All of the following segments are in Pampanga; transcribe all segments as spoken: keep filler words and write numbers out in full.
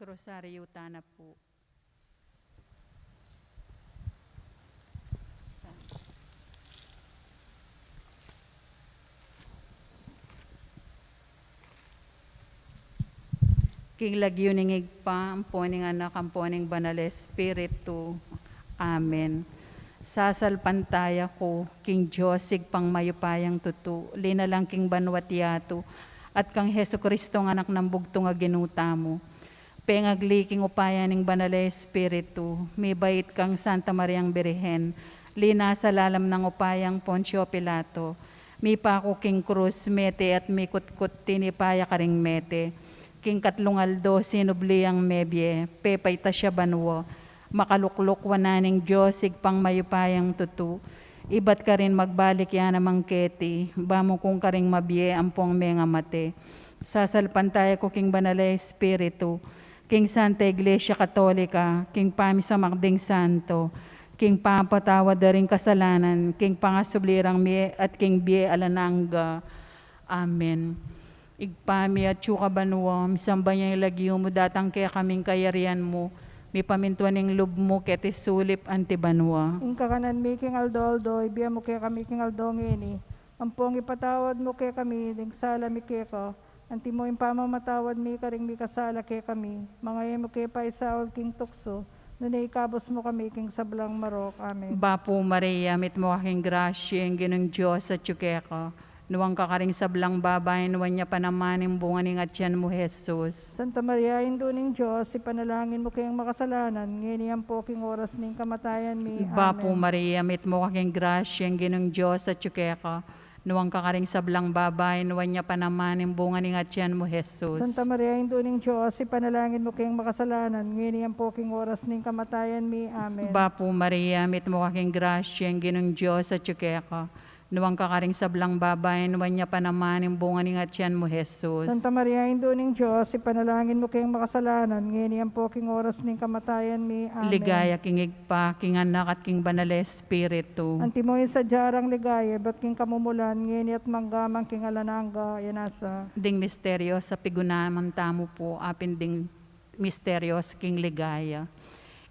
Rosaryo tana pu. King lagyu ning Ibpa, ampo ning Anak, ampo ning Banal Espiritu. Amen. Sasalpantaya ku king Dios, Ibpang mayupayang tutu, linalang king banua't yatu, at kang Jesucristo, Anak nang bugtung a Ginu tamu. Pengagli king upaya ning Banal Espiritu, mibait kang Santa Mariang Birhen, linasa lalam nang upayang Poncio Pilato, mipaku king krus, mete at mikutkut, tinipa ya karing mete. King katlung aldo sinubli yang mebie, pepaitas ya banua, makalukluk wanan ning Dios, Ibpang mayupayang tutu, ibat karin magbalik ya naman keti, ba mu kung karing mabie ampong mengamate. Sasalpantaya ku king Banal a Espiritu, king Santa Iglesia Katolika, king pamisamak ding santo, king papatawad da ring kasalanan, king pangasubli rang mie at king bie alang angga. Amen. Ibpa mi, atsu ka banua, misamban ya ing lagyu mu, datang kekami ing kayarian mu, mipamintuan ing lub mu keti sulip anti banua. Ing kakanan mi king aldo-aldo, ibie mu kekami king aldo ngeni, ampong ipatawad mu kekami ding sala mi keka, antimo ing pamamatawad mi karing mikasala kekami, manga e mu ke paisaul king tuksu, nune ikabus mu kami king sablang marok. Amen. Bapu Maria, mitmu ka king grasya, ing Ginung Dios atyu keka, nuan ka karing sablang babai, nuan ya pa naman ing bunga ning atyan mu, Jesus. Santa Maria, Indu ning Dios, ipanalangin mu keng makasalanan, ngeni ampo king oras ning kamatayan mi. Bapu Maria, mitmu ka king grasya, ing Ginung Dios atyu keka, nuan ka karing sablang babai, nuan ya pa naman ing bunga ning atyan mu, Jesus. Santa Maria, Indu ning Dios, ipanalangin mu keng makasalanan, ngeni ampo king oras ning kamatayan mi. Amen. Bapu Maria, mitmu ka king grasya, ing Ginung Dios atyu keka, nuan ka karing sablang babai, nuan ya pa naman ing bunga ning atyan mu, Jesus. Santa Maria, Indu ning Dios, ipanalangin mu keng makasalanan, ngeni ampo king oras ning kamatayan mi. Amen. Ligaya king Ibpa, king Anak, at king Banal a Espiritu. Antimo ing sadya rang ligaya, ibat king kamumulan, ngeni at mangga man king alang angga. Amen. Ding misteryo a pigunaman tamu pu, apin ding misteryo king ligaya.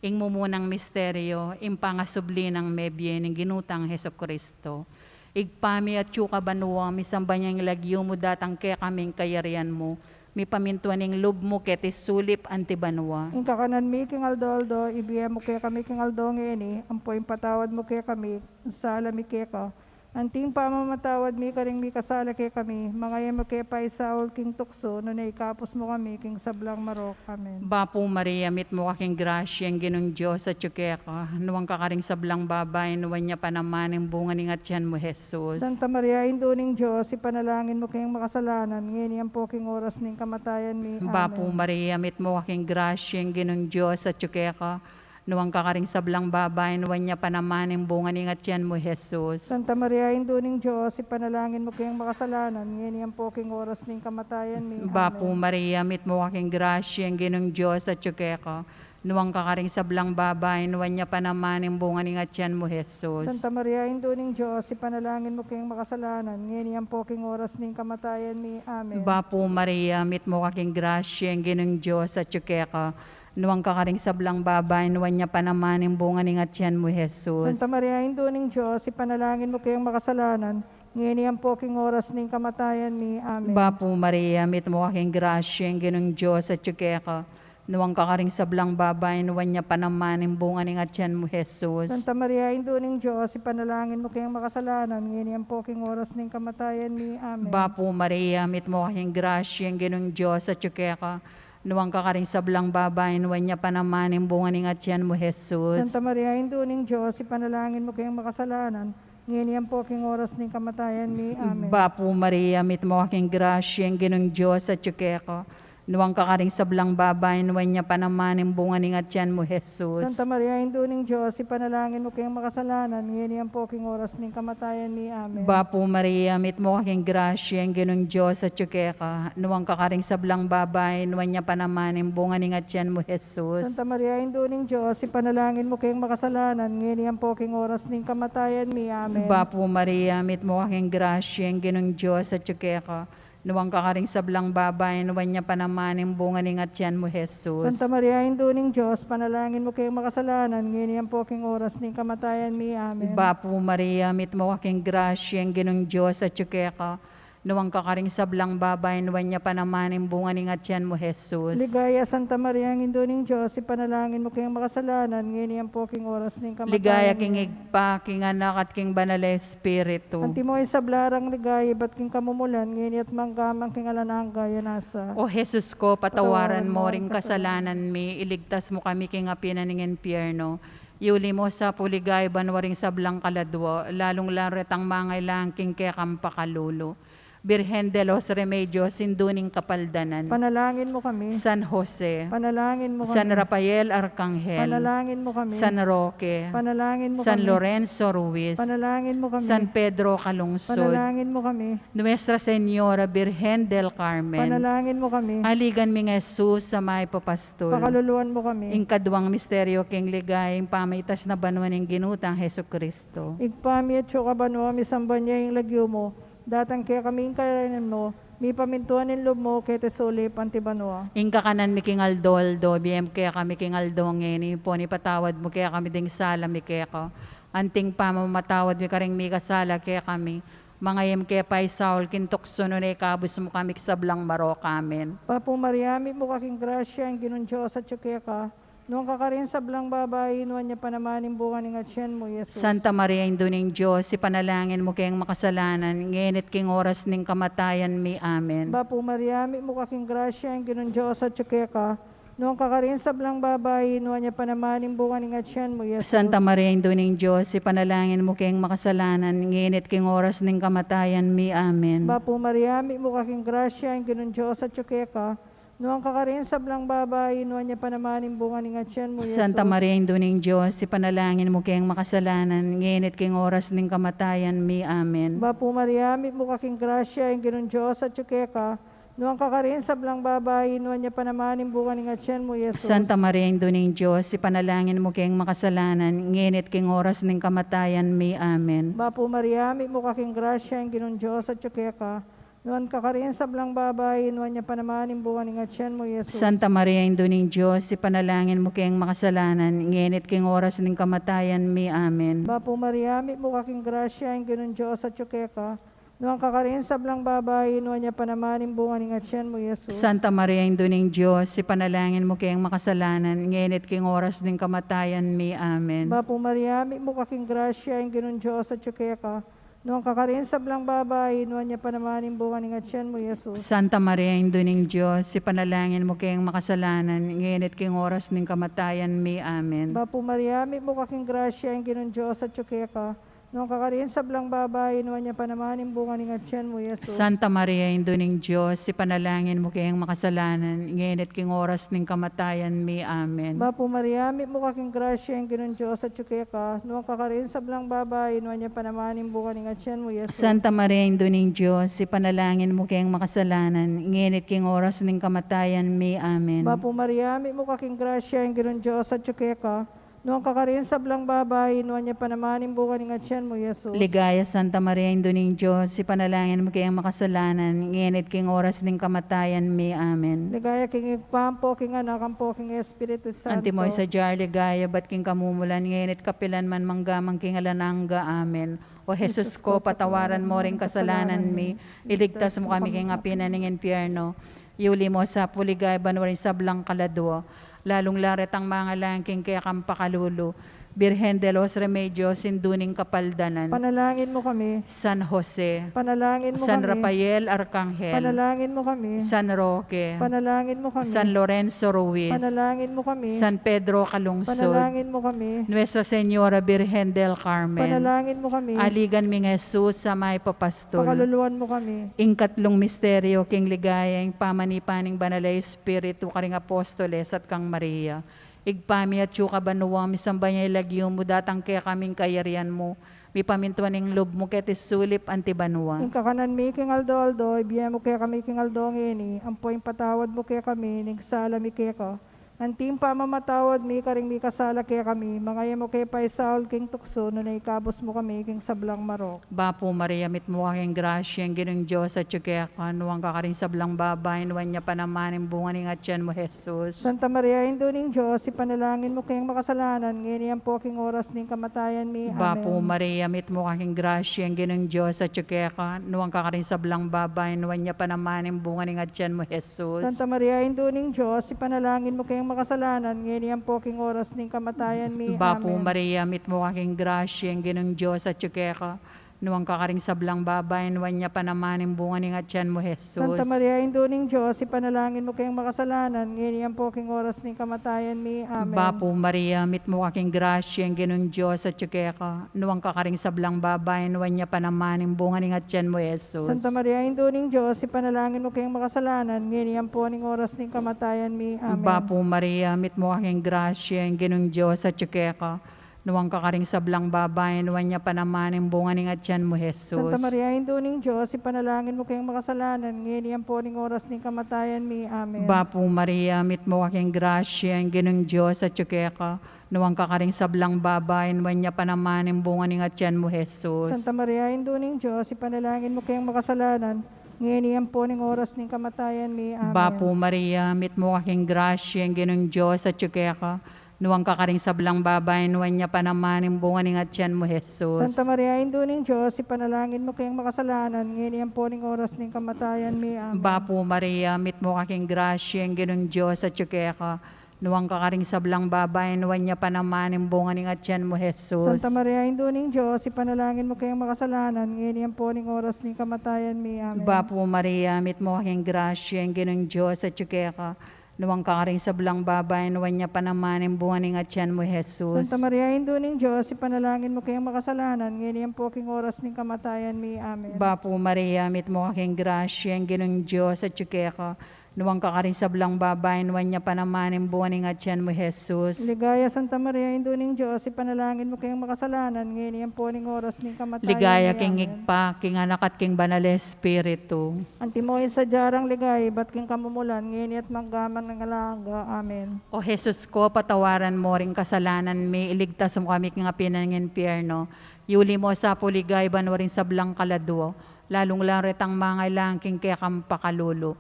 Ing mumunang misteryo, ing pangasubli nang mebie ning Ginu tang Jesucristo. Ibpa mi atyu ka banua, misamban ya ing lagyu mu, datang kekami ing kayarian mu, mipamintuan ing lub mu keti sulip anti banua. Ing kakanan mi king aldo-aldo, ibie mu kekami king aldo ngeni, ampo ipatawad mu kekami ing sala mi keka, anti ing pamamatawad mi karing mikasala kekami, manga e mu ke paisaul king tuksu, nune ikabus mu kami king sablang marok. Amen. Bapu Maria, mitmu ka king grasya, ing Ginung Dios atyu keka, nuan ka karing sablang babai, nuan ya pa naman ing bunga ning atyan mu, Jesus. Santa Maria, Indu ning Dios, ipanalangin mu keng makasalanan, ngeni ampo king oras ning kamatayan mi. Amen. Bapu Maria, mitmu ka king grasya, ing Ginung Dios atyu keka, nuan ka karing sablang babai, nuan ya pa naman ing bunga ning atyan mu, Jesus. Santa Maria, Indu ning Dios, ipanalangin mu keng makasalanan, ngeni ampo king oras ning kamatayan mi. Amen. Bapu Maria, mitmu ka king grasya, ing Ginung Dios atyu keka, nuan ka karing sablang babai, nuan ya pa naman ing bunga ning atyan mu, Jesus. Santa Maria, Indu ning Dios, ipanalangin mu keng makasalanan, ngeni ampo king oras ning kamatayan mi. Amen. Bapu Maria, mitmu ka king grasya, ing Ginung Dios atyu keka, nuan ka karing sablang babai, nuan ya pa naman ing bunga ning atyan mu, Jesus. Santa Maria, Indu ning Dios, ipanalangin mu keng makasalanan, ngeni ampo king oras ning kamatayan mi. Amen. Bapu Maria, mitmu ka king grasya, ing Ginung Dios atyu keka, nuan ka karing sablang babai, nuan ya pa naman ing bunga ning atyan mu, Jesus. Santa Maria, Indu ning Dios, ipanalangin mu keng makasalanan, ngeni ampo king oras ning kamatayan mi. Amen. Bapu Maria, mitmu ka king grasya, ing Ginung Dios atyu keka, nuan ka karing sablang babai, nuan ya pa naman ing bunga ning atyan mu, Jesus. Santa Maria, Indu ning Dios, ipanalangin mu keng makasalanan, ngeni ampo king oras ning kamatayan mi. Amen. Bapu Maria, mitmu ka king grasya, ing Ginung Dios atyu keka, nuan ka karing sablang babai, nuan ya pa naman ing bunga ning atyan mu, Jesus. Santa Maria, Indu ning Dios, ipanalangin mu keng makasalanan, ngeni ampo king oras ning kamatayan mi. Amen. Bapu Maria, mitmu ka king grasya, ing Ginung Dios atyu keka, nuan ka karing sablang babai, nuan ya pa naman ing bunga ning atyan mu, Jesus. Santa Maria, Indu ning Dios, ipanalangin mu keng makasalanan, ngeni ampo king oras ning kamatayan mi. Amen. Bapu Maria, mitmu ka king grasya, ing Ginung Dios atyu keka, Nuan ka karing sablang babai, nuan ya pa naman ing bunga ning atian mu, Jesus. Santa Maria, Indu ning Dios, ipanalangin mu keng makasalanan, ngeni ampo king oras ning kamatayan mi. Amen. Bapu Maria, mitmu ka king grasya, ing Ginung Dios atyu keka. Nuan ka karing sablang babai, nuan ya pa naman ing bunga ning atian mu, Jesus. Ligaya, Santa Maria, Indu ning Dios, ipanalangin mu keng makasalanan, ngeni ampo king oras ning kamatayan mi. Ligaya king Ibpa, king Anak, at king Banal a Espiritu. Antimo ing sabla rang ligaya ibat king kamumulan, ngeni at mangga man king alang angga. Amen. O Jesus ko, patawaran mo ring kasalanan mi, iligtas mu kami king api na ning impyerno. Yuli mo sa pu king ligaya banua ring sablang kaladua, lalung-lalu retang mangailangan king kekang pakalulu. Birhen de los Remedios, Indu ning Kapaldanan. Ipanalangin mu kami. San Jose. Ipanalangin mu kami. San Rafael Arcangel. Ipanalangin mu kami. San Roque. Ipanalangin mu kami. San Lorenzo Ruiz. Ipanalangin mu kami. San Pedro Calungsod. Ipanalangin mu kami. Nuestra Señora Birhen del Carmen. Ipanalangin mu kami. Aligan mi ngan Jesus a mayupayang pastul. Pakaluluan mu kami. Ing kaduang misteryo king ligaya, ing pamaitas na banua ning Ginu tang Jesucristo. Ibpa mi atsu ka banua, misamban ya ing lagyu mu. Datang kekami ing kayarian mu, mipamintuan ing lub mu keti sulip anti banua. Ing kakanan mi king aldo-aldo ibie mu kekami king aldo ngeni, ampon ipatawad mu kekami ding sala mi keka, anti ing pamamatawad mi karing mikasala kekami. Manga e mu ke paisaul king tuksu, nune ikabus mu kami king sablang marok. Amen. Bapu Maria, mitmu ka king grasya, ing Ginung Dios atyu keka. Nuan ka karing sablang babai, nuan ya pa naman ing bunga ning atian mu, Jesus. Santa Maria, Indu ning Dios, ipanalangin mu keng makasalanan, ngeni at king oras ning kamatayan mi. Amen. Bapu Maria, mitmu ka king grasya, ing Ginung Dios atyu keka. Nuan ka karing sablang babai, nuan ya pa naman ing bunga ning atian mu, Jesus. Santa Maria, Indu ning Dios, ipanalangin mu keng makasalanan, ngeni at king oras ning kamatayan mi. Amen. Bapu Maria, mitmu ka king grasya, ing Ginung Dios atyu keka. Nuan ka karing sablang babai, nuan ya pa naman ing bunga ning atian mu, Jesus. Santa Maria, Indu ning Dios, ipanalangin mu keng makasalanan, ngeni at king oras ning kamatayan mi. Amen. Bapu Maria, mitmu ka king grasya, ing Ginung Dios atyu keka. Nuan ka karing sablang babai, nuan ya pa naman ing bunga ning atian mu, Jesus. Santa Maria, Indu ning Dios, ipanalangin mu keng makasalanan, ngeni at king oras ning kamatayan mi. Amen. Bapu Maria, mitmu ka king grasya, ing Ginung Dios atyu keka. Nuan ka karing sablang babai, nuan ya pa naman ing bunga ning atian mu, Jesus. Santa Maria, Indu ning Dios, ipanalangin mu keng makasalanan, ngeni at king oras ning kamatayan mi. Amen. Bapu Maria, mitmu ka king grasya, ing Ginung Dios atyu keka. Nuan ka karing sablang babai, nuan ya pa naman ing bunga ning atian mu, Jesus. Santa Maria, Indu ning Dios, ipanalangin mu keng makasalanan, ngeni at king oras ning kamatayan mi. Amen. Bapu Maria, mitmu ka king grasya, ing Ginung Dios atyu keka. Nuan ka karing sablang babai, nuan ya pa naman ing bunga ning atian mu, Jesus. Santa Maria, Indu ning Dios, ipanalangin mu keng makasalanan, ngeni at king oras ning kamatayan mi. Amen. Bapu Maria, mitmu ka king grasya, ing Ginung Dios atyu keka. Nuan ka karing sablang babai, nuan ya pa naman ing bunga ning atian mu, Jesus. Santa Maria, Indu ning Dios, ipanalangin mu keng makasalanan, ngeni at king oras ning kamatayan mi. Amen. Bapu Maria, mitmu ka king grasya, ing Ginung Dios atyu keka. Nuan ka karing sablang babai, nuan ya pa naman ing bunga ning atian mu, Jesus. Santa Maria, Indu ning Dios, ipanalangin mu keng makasalanan, ngeni at king oras ning kamatayan mi. Amen. Bapu Maria, mitmu ka king grasya, ing Ginung Dios atyu keka. Nuan ka karing sablang babai, nuan ya pa naman ing bunga ning atian mu, Jesus. Ligaya, Santa Maria, Indu ning Dios, ipanalangin mu keng makasalanan, ngeni at king oras ning kamatayan mi. Amen. Ligaya king Ibpa, ampo king Anak, ampo king Espiritu Santo. Antimo ing sadya king ligaya, ibat king kamumulan, ngeni at kapilan man, mangga man king alang angga. Amen. O Jesus ko, patawaran mo ring kasalanan mi, iligtas mu kami king api na ning impyerno. Yuli mo sa pu king ligaya banua ring sablang kaladua, lalung-lalu retang mangailangan king kekang pakalulu. Birhen de los Remedios, Indu ning Kapaldanan. Panalangin mu kami. San Jose. Panalangin mu kami. San Rafael Arcangel. Panalangin mu kami. San Roque. Panalangin mu kami. San Lorenzo Ruiz. Panalangin mu kami. San Pedro Calungsod. Panalangin mu kami. Nuestra Señora Birhen del Carmen. Panalangin mu kami. Aligan mi ngan Jesus a mayupayang pastul. Pakaluluan mu kami. Ing katlung misteryo king ligaya, ing pamanipa ning Banal a Espiritu karing apostoles at kang Maria. Ibpa mi atsu ka banua, misamban ya ing lagyu mu, datang kekami ing kayarian mu, mipamintuan ing lub mu keti sulip anti banua. Ing kakanan mi king aldo-aldo ibie mu kekami king aldo ngeni, ampo ipatawad mu kekami ing sala mi keka, Anting pamamatawad mi karing mikasala kekami, manga e mu ke paisaul king tuksu, nune ikabus mu kami king sablang marok. Bapu Maria, mitmu ka king grasya, ing Ginung Dios atyu keka, nuan ka karing sablang babai, nuan ya pa naman ing bunga ning atyan mu, Jesus. Santa Maria, Indu ning Dios, ipanalangin mu keng makasalanan, ngeni ampo king oras ning kamatayan mi. Bapu Amen. Maria, mitmu ka king grasya, ing Ginung Dios atyu keka, nuan ka karing sablang babai, nuan ya pa naman ing bunga ning atyan mu, Jesus. Santa Maria, Indu ning Dios, ipanalangin mu keng makasalanan, ngeni ampo king oras ning kamatayan mi. Bapu Amen. Maria, mitmu ka king grasya, ing Ginung Dios atyu keka, nuan ka karing sablang babai, nuan ya pa naman ing bunga ning atyan mu, Jesus. Santa Maria, Indu ning Dios, ipanalangin mu keng makasalanan, ngeni ampo king oras ning kamatayan mi. Amen. Bapu Maria, mitmu ka king grasya, ing Ginung Dios atyu keka, nuan ka karing sablang babai, nuan ya pa naman ing bunga ning atyan mu, Jesus. Santa Maria, Indu ning Dios, ipanalangin mu keng makasalanan, ngeni ampo ning oras ning kamatayan mi. Amen. Bapu Maria, mitmu ka king grasya, ing Ginung Dios atyu keka, nuan ka karing sablang babai, nuan ya pa naman ing bunga ning atyan mu, Jesus. Santa Maria, Indu ning Dios, ipanalangin mu keng makasalanan, ngeni ampo ning oras ning kamatayan mi. Amen. Bapu Maria, mitmu ka king grasya, ing Ginung Dios atyu keka, nuan ka karing sablang babai, nuan ya pa naman ing bunga ning atyan mu, Jesus. Santa Maria, Indu ning Dios, ipanalangin mu keng makasalanan, ngeni ampo ning oras ning kamatayan mi. Amen. Bapu Maria, mitmu ka king grasya, ing Ginung Dios atyu keka, nuan ka karing sablang babai, nuan ya pa naman ing bunga ning atyan mu, Jesus. Santa Maria, Indu ning Dios, ipanalangin mu keng makasalanan, ngeni ampo ning oras ning kamatayan mi. Amen. Bapu Maria, mitmu ka king grasya, ing Ginung Dios atyu keka, nuan ka karing sablang babai, nuan ya pa naman ing bunga ning atyan mu, Jesus. Santa Maria, Indu ning Dios, ipanalangin mu keng makasalanan, ngeni ampo ning oras ning kamatayan mi. Amen. Bapu Maria, mitmu ka king grasya, ing Ginung Dios atyu keka, nuan ka karing sablang babai, nuan ya pa naman ing bunga ning atyan mu, Jesus. Santa Maria, Indu ning Dios, ipanalangin mu keng makasalanan, ngeni ampo king oras ning kamatayan mi. Amen. Bapu Maria, mitmu ka king grasya, ing Ginung Dios atyu keka, nuan ka karing sablang babai, nuan ya pa naman ing bunga ning atyan mu, Jesus. Ligaya, Santa Maria, Indu ning Dios, ipanalangin mu keng makasalanan, ngeni ampo ning oras ning kamatayan mi. Ligaya king Ibpa, king Anak, at king Banal Espiritu. Antimo ing sadya rang ligaya ibat king kamumulan, ngeni at mangga man king alang angga. Amen. O Jesus ko, patawaran mu ring kasalanan mi, iligtas mu kami king api ning impyerno, yuli mu sa pu king banua ring sablang kaladua, lalung-lalu retang mangailangan king kekang pakalulu.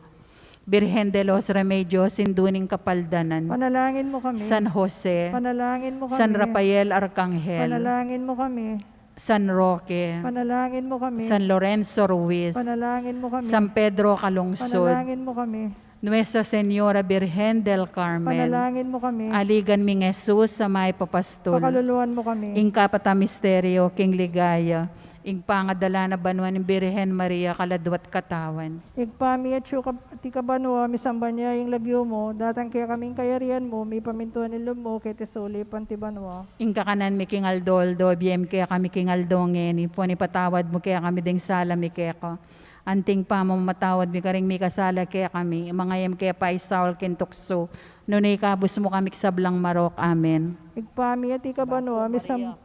Birhen de los Remedios, Indu ning Kapaldanan. Panalangin mu kami. San Jose. Panalangin mu kami. San Rafael Arkanghel. Panalangin mu kami. San Roque. Panalangin mu kami. San Lorenzo Ruiz. Panalangin mu kami. San Pedro Calungsod. Panalangin mu kami. Nuestra Señora Birhen del Carmen. Panalangin mu kami. Aligan ming Jesus a mayap a pastul. Pakaluluan mu kami. Ing kapat a misteryo king ligaya, ing pangadala na banua ning Birhen Maria kaladua't katawan. Ibpa mi atsu ka, atiu ka banua, misamban ya ing lagyu mu, datang kekami ing kayarian mu, mipamintuan ing lub mu keti sulip anti banua. Ing kakanan mi king aldo-aldo ibie mu kekami king aldo ngeni, ampon ipatawad mu kekami ding sala mi keka, anting pamamatawad mi karing mikasala kekami, manga e mu ke paisaul king tuksu, nune ikabus mu kami king sablang marok. Amen. Ibpa mi atiu ka banua, misam-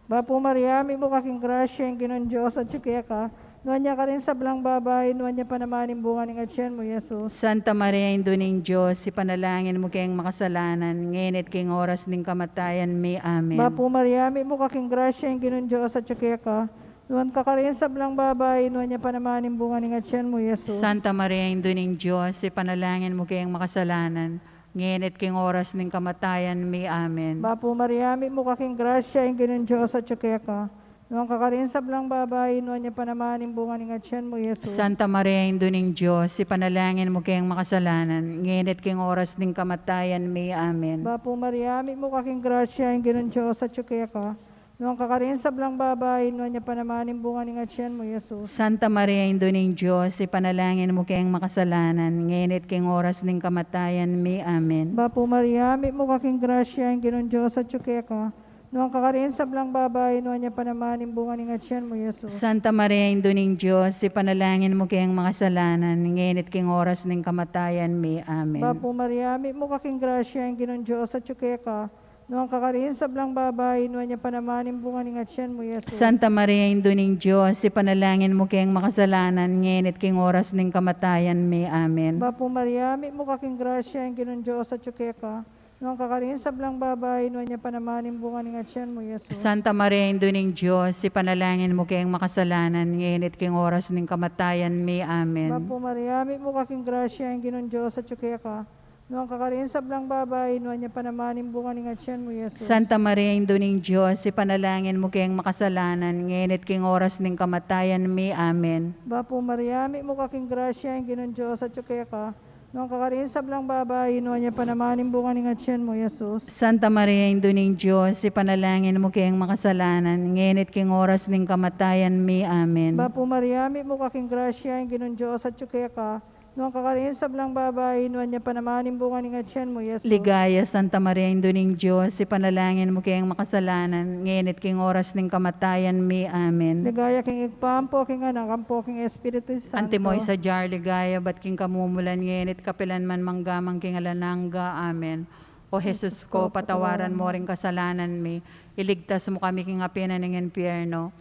Bapu Maria, mitmu ka king grasya, ing Ginung Dios atyu keka, nuan ya karing sablang babai, nuan ya pa naman ing bunga ning atyan mu, Jesus. Santa Maria, Indu ning Dios, ipanalangin mu keng makasalanan, ngeni at king oras ning kamatayan mi. Amen. Bapu Maria, mitmu ka king grasya, ing Ginung Dios atyu keka, nuan ka karing sablang babai, nuan ya pa naman ing bunga ning atyan mu, Jesus. Santa Maria, Indu ning Dios, ipanalangin mu keng makasalanan, ngeni at king oras ning kamatayan mi. Amen. Bapu Maria, mitmu ka king grasya, ing Ginung Dios atyu keka, nuan ka karing sablang babai, nuan ya pa naman ing bunga ning atyan mu, Jesus. Santa Maria, Indu ning Dios, ipanalangin mu keng makasalanan, ngeni at king oras ning kamatayan mi. Amen. Bapu Maria, mitmu ka king grasya, ing Ginung Dios atyu keka, nuan ka karing sablang babai, nuan ya pa naman ing bunga ning atyan mu, Jesus. Santa Maria, Indu ning Dios, ipanalangin mu keng makasalanan, ngeni at king oras ning kamatayan mi. Amen. Bapu Maria, mitmu ka king grasya, ing Ginung Dios atyu keka, nuan ka karing sablang babai, nuan ya pa naman ing bunga ning atyan mu, Jesus. Santa Maria, Indu ning Dios, ipanalangin mu keng makasalanan, ngeni at king oras ning kamatayan mi. Amen. Bapu Maria, mitmu ka king grasya, ing Ginung Dios atyu keka, Nuan ka karin sablang babai, nuan ya pa naman ing bunga ning atian mu, Jesus. Santa Maria, Indu ning Dios, ipanalangin mu keng makasalanan, ngeni at king oras ning kamatayan mi. Amen. Bapu Maria, mitmu ka king grasya, ing Ginung Dios atyu keka. Nuan ka karin sablang babai, nuan ya pa naman ing bunga ning atian mu, Jesus. Santa Maria, Indu ning Dios, ipanalangin mu keng makasalanan, ngeni at king oras ning kamatayan mi. Amen. Bapu Maria, mitmu ka king grasya, ing Ginung Dios atyu keka. Nuan ka karin sablang babai, nuan ya pa naman ing bunga ning atian mu, Jesus. Santa Maria, Indu ning Dios, ipanalangin mu keng makasalanan, ngeni at king oras ning kamatayan mi. Amen. Bapu Maria, mitmu ka king grasya, ing Ginung Dios atyu keka. Nuan ka karin sablang babai, nuan ya pa naman ing bunga ning atian mu, Jesus. Santa Maria, Indu ning Dios, ipanalangin mu keng makasalanan, ngeni at king oras ning kamatayan mi. Amen. Bapu Maria, mitmu ka king grasya, ing Ginung Dios atyu keka. Nuan ka karin sablang babai, nuan ya pa naman ing bunga ning atian mu, Jesus. Ligaya, Santa Maria, Indu ning Dios, ipanalangin mu keng makasalanan, ngeni at king oras ning kamatayan mi. Amen. Ligaya king Ibpa, ampo king Anak, ampo king Espiritu Santo. Antimo ing sadya ring ligaya ibat king kamumulan, ngeni at kapilan man, mangga man king alang angga. Amen. O Jesus ko, patawaran mo ring kasalanan mi, iligtas mu kami king api na ning impyerno.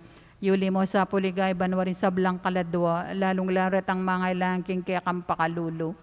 Yuli mo sa pu ligaya banua ring sablang kaladua, lalung-lalu retang mangailangan king kekang pakalulu.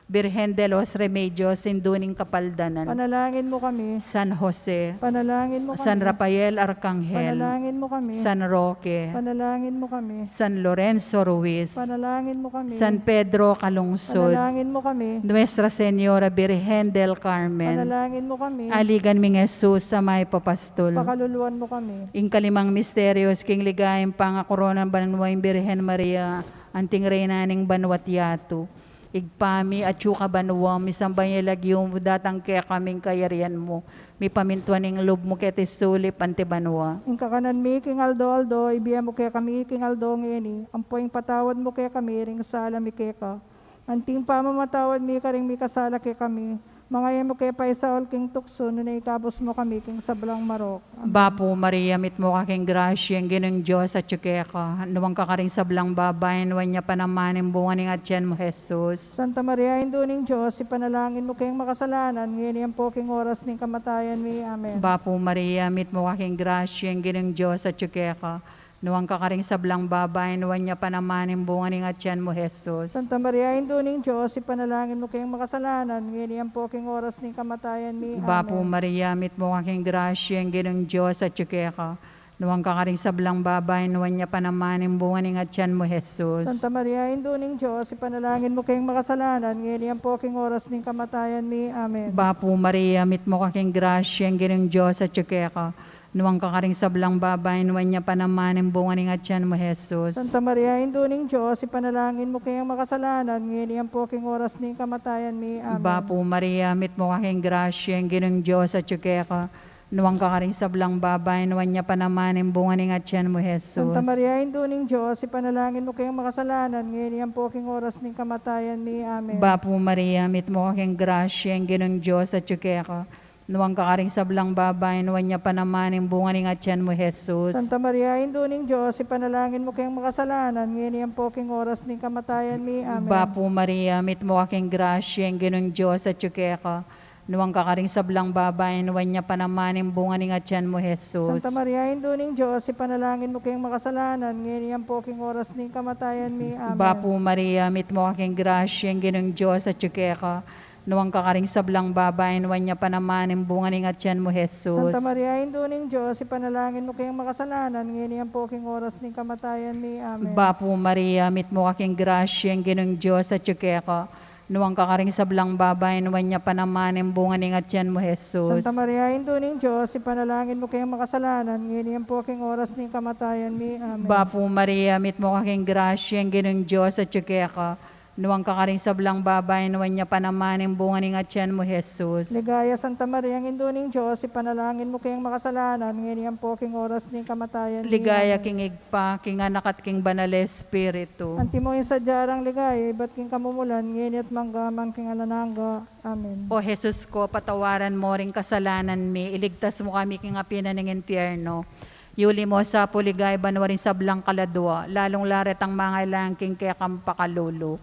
Birhen de los Remedios, Indu ning Kapaldanan. Panalangin mu kami. San Jose. Panalangin mu kami. San Rafael Arcangel. Panalangin mu kami. San Roque. Panalangin mu kami. San Lorenzo Ruiz. Panalangin mu kami. San Pedro Calungsod. Panalangin mu kami. Nuestra Señora Birhen del Carmen. Panalangin mu kami. Aligan ming Jesus a mayupayang apostol. Pakaluluan mu kami. Ing kalimang misterios king ligayang pangakorona nang banua, ing Birhen Maria, anting Reyna ning banua't yatu. Ibpa mi, atsu ka banua, misamban ya ing lagyu mu, datang kekami ing kayarian mu, mipamintuan ing lub mu keti sulip anti banua. Ing kakanan mi king aldo-aldo, ibie mu kekami king aldo ngeni, ampo ing patawad mu kekami ring sala mi keka, anti ing pamamatawad mi karing mikasala kekami. Manga e mu ke paisaul king tuksu, nune ikabus mu kami king sablang marok. Amen. Bapu Maria, mitmu ka king grasya, ing Ginung Dios atyu keka. Nuan ka karing sablang babai, nuan ya pa naman ing bunga ning atian mu, Jesus. Santa Maria, Indu ning Dios, ipanalangin mu keng makasalanan, ngeni ampo king oras ning kamatayan mi. Amen. Bapu Maria, mitmu ka king grasya, ing Ginung Dios atyu keka. Nuan ka karing sablang babai, nuan ya pa naman ing bunga ning atian mu, Jesus. Santa Maria, Indu ning Dios, ipanalangin mu keng makasalanan, ngeni ampo king oras ning kamatayan mi. Amen. Bapu Maria, mitmu ka king grasya, ing Ginung Dios atyu keka. Nuan ka karing sablang babai, nuan ya pa naman ing bunga ning atian mu, Jesus. Santa Maria, Indu ning Dios, ipanalangin mu keng makasalanan, ngeni ampo king oras ning kamatayan mi. Amen. Bapu Maria, mitmu ka king grasya, ing Ginung Dios atyu keka. Nuan ka karing sablang babai, nuan ya pa naman ing bunga ning atian mu, Jesus. Santa Maria, Indu ning Dios, ipanalangin mu keng makasalanan, ngeni ampo king oras ning kamatayan mi. Amen. Bapu Maria, mitmu ka king grasya, ing Ginung Dios atyu keka. Nuan ka karing sablang babai, nuan ya pa naman ing bunga ning atian mu, Jesus. Santa Maria, Indu ning Dios, ipanalangin mu keng makasalanan, ngeni ampo king oras ning kamatayan mi. Amen. Bapu Maria, mitmu ka king grasya, ing Ginung Dios atyu keka. Nuan ka karing sablang babai, nuan ya pa naman ing bunga ning atian mu, Jesus. Santa Maria, Indu ning Dios, ipanalangin mu keng makasalanan, ngeni ampo king oras ning kamatayan mi. Amen. Bapu Maria, mitmu ka king grasya, ing Ginung Dios atyu keka. Nuan ka karing sablang babai, nuan ya pa naman ing bunga ning atian mu, Jesus. Santa Maria, Indu ning Dios, ipanalangin mu keng makasalanan, ngeni ampo king oras ning kamatayan mi. Amen. Bapu Maria, mitmu ka king grasya, ing Ginung Dios atyu keka. Nuan ka karing sablang babai, nuan ya pa naman ing bunga ning atian mu, Jesus. Santa Maria, Indu ning Dios, ipanalangin mu keng makasalanan, ngeni ampo king oras ning kamatayan mi. Amen. Bapu Maria, mitmu ka king grasya, ing Ginung Dios atyu keka. Nuan ka karing sablang babai, nuan ya pa naman ing bunga ning atian mu, Jesus. Santa Maria, Indu ning Dios, ipanalangin mu keng makasalanan, ngeni ampo king oras ning kamatayan mi. Amen. Bapu Maria, mitmu ka king grasya, ing Ginung Dios atyu keka. Nuan ka karing sablang babai, nuan ya pa naman ing bunga ning atian mu, Jesus. Ligaya, Santa Maria, Indu ning Dios, ipanalangin mu keng makasalanan, ngeni ampo king oras ning kamatayan mi. Ligaya. Amen. King Ibpa, king Anak, at king Banal Espiritu. Antimo ing sadya rang ligaya, ibat king kamumulan, ngeni at mangga man king alang angga. Amen. O Jesus ko, patawaran mo ring kasalanan mi, iligtas mu kami king api na ning impyerno. Yuli mo sa pu ligaya banua ring sablang kaladua, lalung-lalu retang mangailangan king kekang pakalulu.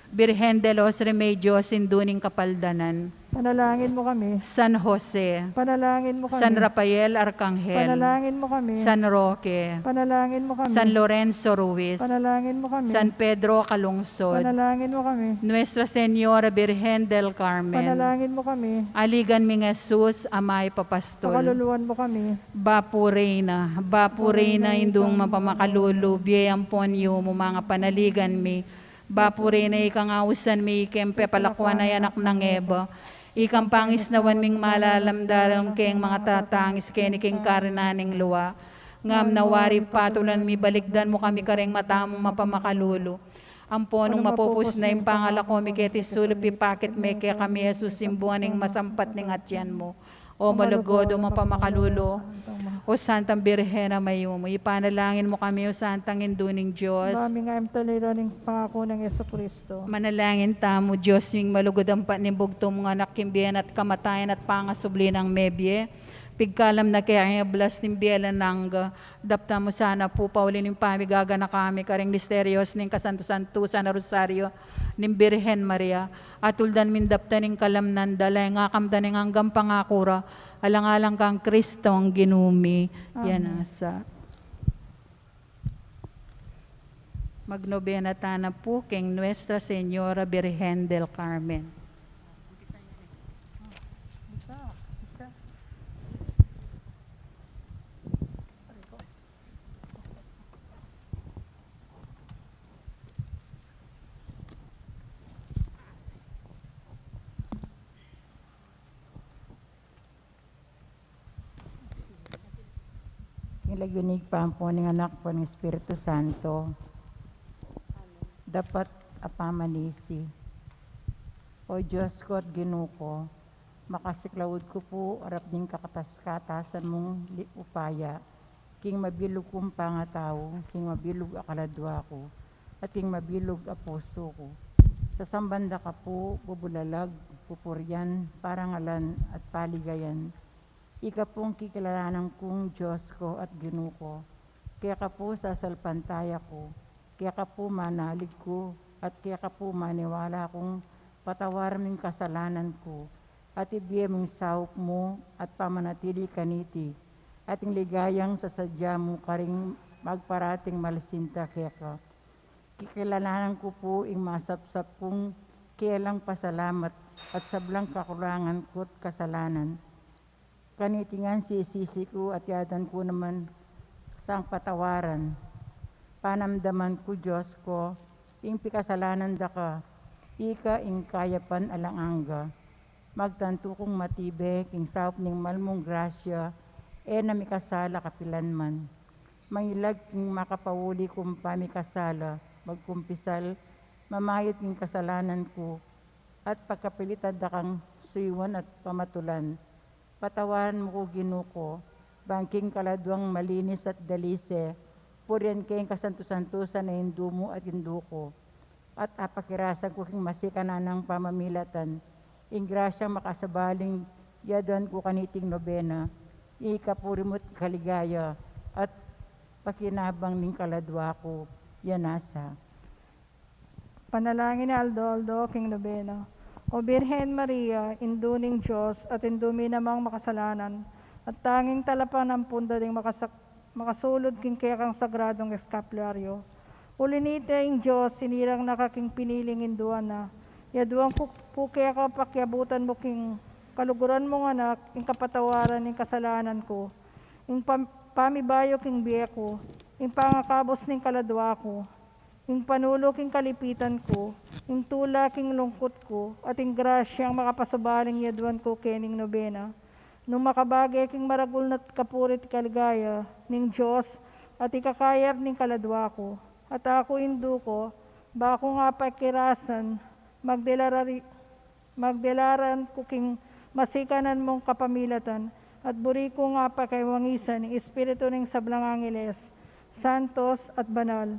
Birhen de los Remedios, Indu ning Kapaldanan. Panalangin mo kami. San Jose. Panalangin mo kami. San Rafael Arcangel. Panalangin mo kami. San Roque. Panalangin mo kami. San Lorenzo Ruiz. Panalangin mo kami. San Pedro Calungsod. Panalangin mo kami. Nuestra Señora Birhen del Carmen. Panalangin mo kami. Aligan ming Jesus, Amay Papastol. Pakaluluan mo kami. Bapu Reyna, Bapu Reyna, Indung mapamakalulu, bie ampon yumu, manga panaligan mi. Bapu Reyna, ikang ausan mi, ikeng pepalakuan a anak nang Eva. Ikang pangisnawan ming malalam-dalam keng mangatatangis keni king karinan ning lua. Ngam nawari patulan mi, balikdan mu kami kareng mata mung mapamakalulu. Ampon nung mapupus na ing pangalako mi keti sulip, ipakit me kekami i Jesus, ing bunga ning masampat ning atian mu. O malugud, o mapamakalulu, o Santang Birhen a mayumu, ipanalangin mu kami, o Santang Indu ning Dios. Ba mi ngan talira ning pangaku nang Jesucristo. Manalangin tamu. Dios ming malugud, ampat ning bugtung mung Anak, king bie na at kamatayan at pangasubli nang mebie, pigkalam na kekami ing ablas ning bie alang angga. Daptan mu sana pu pauli ning pamigaganaka mi karing misterios ning kasantu-santusan a Rosario ning Birhen Maria. At tuldan ming daptan ing kalamnan da, laeng akamdan ing anggang pangaku ra, alang-alang kang Kristong Ginu mi. Amen. Yan asa. Magnobena tana pu king Nuestra Señora Birhen del Carmen. King lagyu ning Ibpa, ampo ning Anak, ampo ning Espiritu Santo. Dapat a pamanisi. O Dios ku at Ginu ku, makasiklaud ku pu arap ning kakatas-katasan mung li-, upaya, king mabilug kung pangatau, king mabilug a kaladua ku, at king mabilug a pusu ku. Sasamban da ka pu bubulalag, pupurian, parangalan, at paligayan. Ika pung kikilalanan kung Dios ku at Ginu ku. Keka pu sasalpantaya ku, keka pu manalig ku, at keka pu maniwala kung patawaran mu ing kasalanan ku, at ibie mu ing saup mu at pamanatili kaniti, at ing ligayang sasadya mu karing magparating malasinta keka. Kikilalanan ku pu ing masapsap kung kelang pasalamat at sablang kakulangan ku't kasalanan. Kaniti ngan sisisi ku at yadan ku naman sang patawaran. Panamdaman ku, Dios ku, ing pikasalanan da ka, ika ing kayapan alang angga. Magtantu kung matibe king saup ning mal mung grasya, e na mikasala kapilan man. Mangilag king makapauli kung pamikasala, magkumpisal, mamayad king kasalanan ku, at pagkapilitan da kang suyuan at pamatulan. Patawaran mu ku, Ginu ku, bang king kaladuang malinis at dalise, purian ke ing kasantu-santusan a Indu mu at Indu ku. At apakirasan ku king masikan nang pamamilatan ing grasyang makasabaling yaduan ku kaniting nobena, ikapuri mu't ikaligaya at pakinabang ning kaladua ku. Yan asa. Panalangin aldo-aldo king nobena. O Birhen Maria, Indu ning Dios at Indu mi namang makasalanan, at tanging talapanampun da ding makasak-, makasulud king kekang sagradung eskaplaryo. Uli nita ing Dios, sinirang na ka king piniling induan na. Yaduan ku pu keka pakiabutan mu king kaluguran mung Anak ing kapatawaran ning kasalanan ku, ing pam-, pamibayu king bie ku, ing pangakabus ning kaladua ku, ing panulu king kalipitan ku, ing tula king lungkut ku, at ing grasyang makapasubaling yaduan ku kening nobena. Nung makabage king maragul na't kapuri't kaligaya ning Dios at ikakayap ning kaladua ku, at aku Indu ku, ba ku nga pakirasan, magdelarari-, magdelaran ku king masikanan mung kapamilatan, at buri ku nga pakaiwangisan ing espiritu ning sablang angeles, santos, at banal.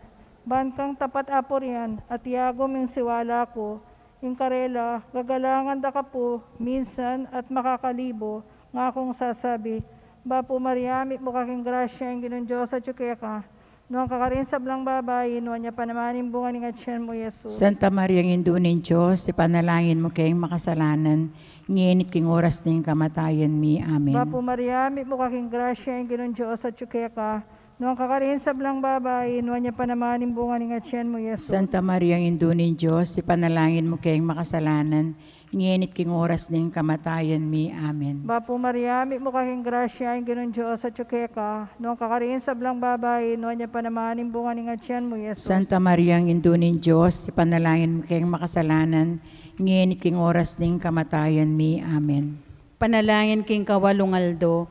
Ban kang tapat a purian, at yagum ing siwala ku, ing karela, gagalangan da ka pu, minsan at makakalibu, ngakung sasabi, Bapu Maria, mitmu ka king grasya, ing Ginung Dios atyu keka, Nuan ka karing sablang babai, nuan ya pa naman ing bunga ning atian mu, Jesus. Santa Maria, Indu ning Dios, ipanalangin mu keng makasalanan, ngeni at king oras ning kamatayan mi. Amen. Bapu Maria, mitmu ka king grasya, ing Ginung Dios atyu keka. Nuan ka karing sablang babai, nuan ya pa naman ing bunga ning atian mu, Jesus. Santa Maria, Indu ning Dios, ipanalangin mu keng makasalanan, ngeni at king oras ning kamatayan mi. Amen. Bapu Maria, mitmu ka king grasya, ing Ginung Dios atyu keka. Nuan ka karing sablang babai, nuan ya pa naman ing bunga ning atian mu, Jesus. Santa Maria, Indu ning Dios, ipanalangin mu keng makasalanan, ngeni at king oras ning kamatayan mi. Amen. Panalangin king kawalung aldo.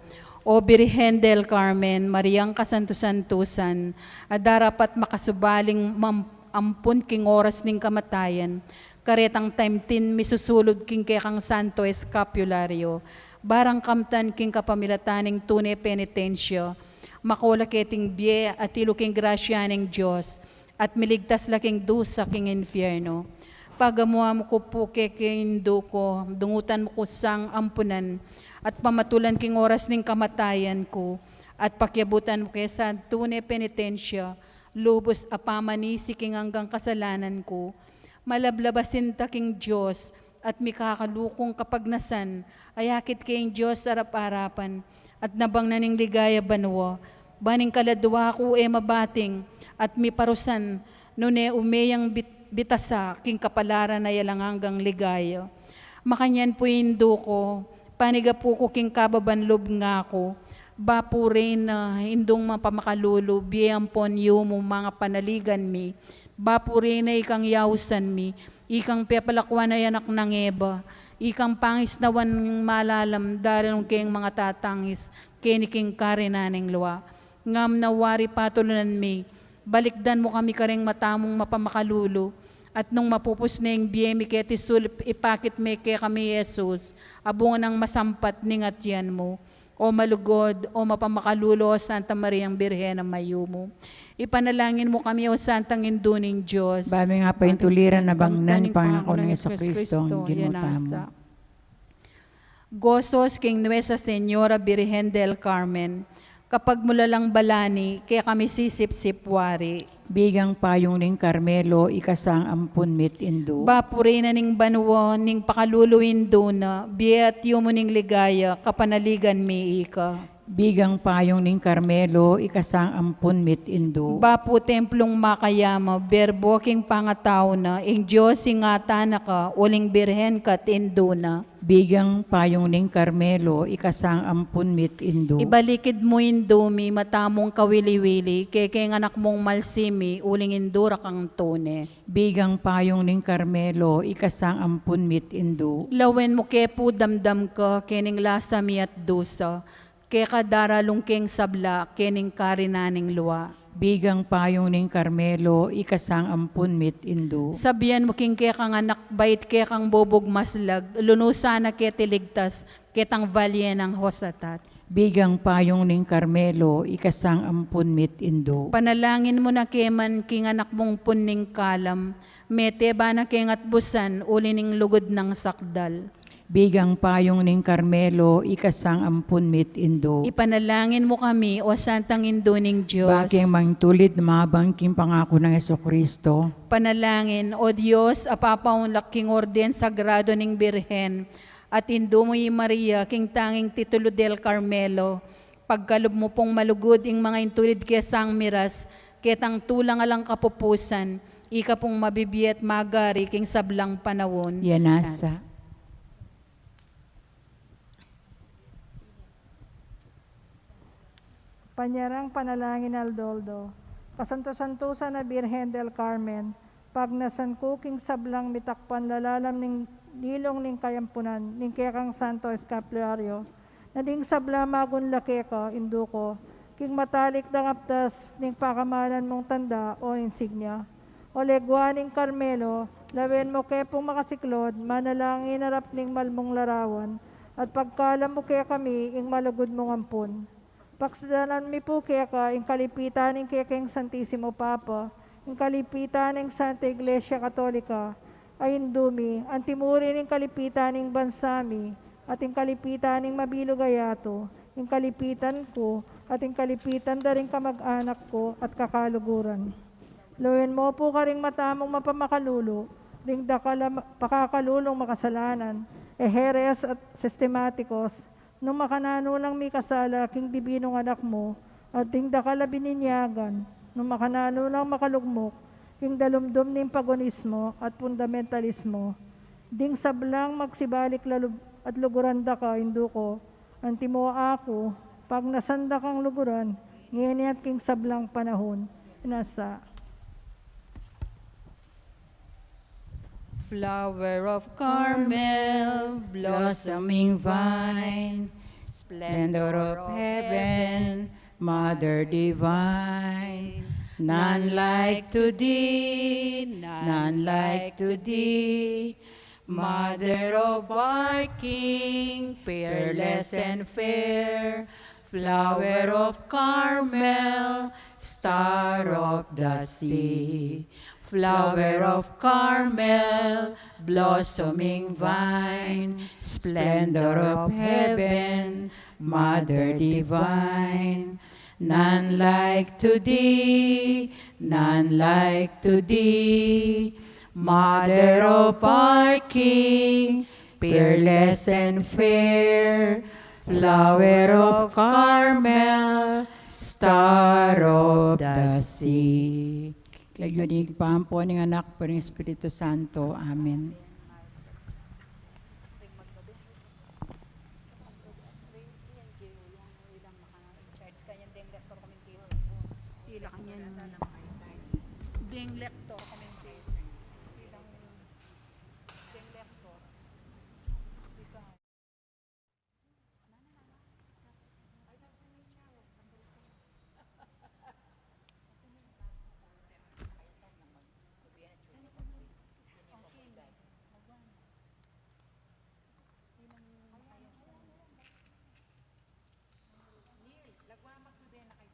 O Birhen del Carmen, Mariang kasantu-santusan, a darapat makasubaling mam-, ampun king oras ning kamatayan, karetang taimtin misusulud king kekang santo eskapulario, barang kamtan king kapamilatan ning tune penitensya, makola keting bie at ilu king grasya ning Dios, at miligtas la king dusa king infierno. Pagamuan mu ku pu keng Indu ku, dungutan mu ku sang ampunan, at pamatulan king oras ning kamatayan ku, at pakiabutan mu ke sa tune penitensya, lubus a pamanisi king anggang kasalanan ku. Malablabasin ta king Dios, at mikakalu kung kapagnasan, ayakit keng Dios arap-arapan, at nabang na ning ligaya banua, ban ing kaladua ku e mabating, at miparusan, nune ume yang bit-, bitasa, king kapalaran a alang anggang ligaya. Makanyan pu Indu ku, panigapu ku king kababan lub ngaku, Bapu Reyna, Indung mapamakalulu, bie ampon yumu mangapanaligan mi, Bapu Reyna, ikang yausan mi, ikang pepalakuan a anak nang Eva, ikang pangisnawan malalam, daraun keng mangatatangis, keni king karinan ning lua. Ngam na wari patulunan mi, balikdan mu kami kareng mata mung mapamakalulu, at nung mapupus ne ing bie mi keti sulip, ipakit me kekami i Jesus, a bunga nang masampat ning atian mu. O malugud, o mapamakalulu, o Santa Mariang Birhen a mayumu. Ipanalangin mu kami, o Santang Indu ning Dios. Ba ming apaintuliran a bangnan ing pangaku nang Jesucristo, ing Ginu tamu. Gozos king Nuestra Señora Birhen del Carmen, kapagmulalang balani, kekami sisipsip wari. Bigang payung ning Carmelo, ikasang ampun mit Indu. Bapu Reyna ning banua, ning pakalulu Indu na, bie at yumu ning ligaya, kapanaligan mi ika. Bigang payung ning Carmelo, ikasang ampun mit Indu. Bapu templung makayama, Berbo king pangatau na, ing Dios ingatan na ka, uling Birhen ka't Indu na. Bigang payung ning Carmelo, ikasang ampun mit Indu. Ibalikid mu Indu mi, mata mung kawili-wili, kekeng anak mung malsi mi, uling Indu ra kang tune. Bigang payung ning Carmelo, ikasang ampun mit Indu. Lawen mu ke pu damdam ka, kening lasa mi at dusa, keka daralung keng sabla, kening karinan ning lua. Bigang payung ning Carmelo, ikasang ampun mit Indu. Sabian mu king kekang anak, bait kekang bubug maslag, lunusan na keti ligtas, ketang valye nang hosatat. Bigang payung ning Carmelo, ikasang ampun mit Indu. Panalangin mu na ke man king anak mung pun ning kalam, mete ba na keng atbusan, uli ning lugud nang sakdal. Bigang payung ning Carmelo, ikasang ampun mit Indu. Ipanalangin mu kami, o Santang Indu ning Dios. Ba keng mangtulid mabang king pangaku nang Jesucristo. Panalangin, o Dios, a papaunlak king orden sagrado ning Birhen, at Indu mu i Maria, king tanging titulu del Carmelo, pagkalub mu pung malugud ing mangaintulid ke sang miras, ketang tulang alang kapupusan, ika pung mabibie at magari king sablang panaun. Yan nasa. Panyarang panalangin aldo-aldo. Kasanto-santusan a Birhen del Carmen, pagnasan ku king sablang mitakpan lalalam ning lilung ning kayampunan, ning kekang santo eskapulario, na ding sabla magunla keka, Indu ku, king matalik dang aptas ning pakamalan mung tanda o insignia. O legua ning Carmelo, lawen mu ke pung makasiklud, manalangin arap ning malmung larawan, at pagkalam mu kekami ing malugud mung ampun. Paksidanan mi pu keka ing kalipitan ning kekeng Santisimo Papa, ing kalipitan ning Santa Iglesia Katolika, a Indu mi, antimurin ing kalipitan ning bansa mi, at ing kalipitan ning mabilug a yatu, ing kalipitan ku, at ing kalipitan da ring kamag-anak ku at kakaluguran. Lawin mu pu karing mata mung mapamakalulu ring dakal a ma-, pakakalulung makasalanan, e heres at sistematikos, nung makananu lang mikasala king dibinung anak mu, at ding dakal a bininyagan, nung makananu lang makalugmuk king dalumdum ning paganismo at fundamentalismo. Ding sablang magsibalik lalub-, at luguran da ka, Indu ku, antimo aku, pagnasan da kang luguran, ngeni at king sablang panahun. Nasa. Flower of Carmel, blossoming vine, splendor of heaven, Mother divine, none like to thee, none like to thee. Mother of our King, peerless and fair, flower of Carmel, star of the sea. Flower of Carmel, blossoming vine, splendor of heaven, Mother divine. None like to thee, none like to thee. Mother of our King, peerless and fair, flower of Carmel, star of the sea. Lagyu ning Ibpa, ampo ning Anak, ampo ning Espiritu Santo. Amen. Ila kanyan. Deng lektor. Deng lektor. Neil, lagwa, magtube na kayu.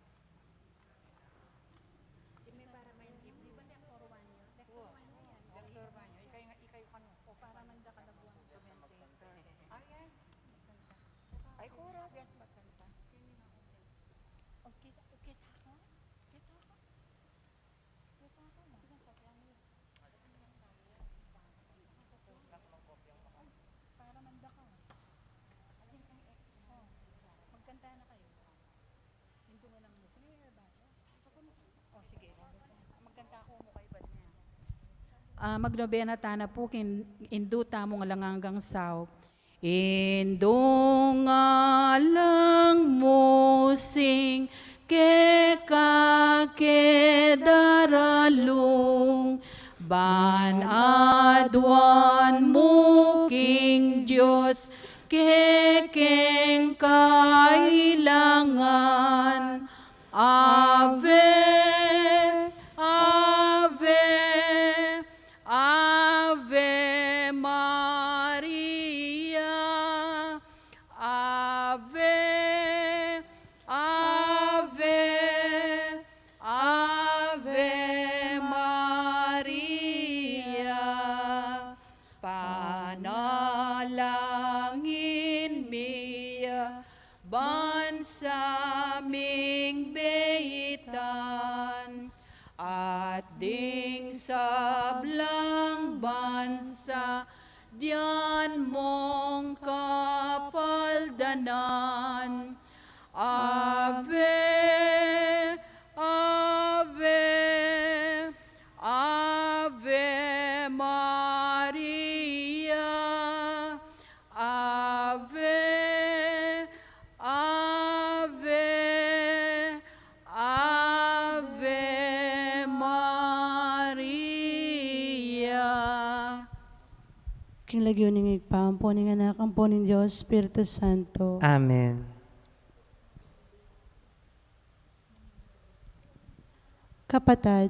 Dime para main game. Di ba lektor one yu? Lektor one yu yan. Lektor one yu. Ikayu nga, ikayu kanu. O, para man da ka lagwa magtube. Ay, yan. Ay, kura. Yes, magkanta. O, kita, o, kita ko. Kita ko. Para manda ka. O, magkanta na kayu. Yung tunga ng musi, may air ba siya? O, sige. Magkanta ko mo kay Bad niya. Ah, magnobena tana pu king Indu tamung alang anggang saup. Indu nang alang musing keka ke daralung, ban aduan mu king Dios kekeng kailangan. Ave, Ave, Ave Maria. Ave, Ave, Ave Maria. Panalangin mi ya ban sa ming beitan, at ding sablang bansa dian mong kapaldanan. Ave, Ave, Ave Maria. Ave, Ave, Ave Maria. King lagyu ning Ibpa, ampo ning Anak, ampo ning Dios Espiritu Santo. Amen. Kapatad,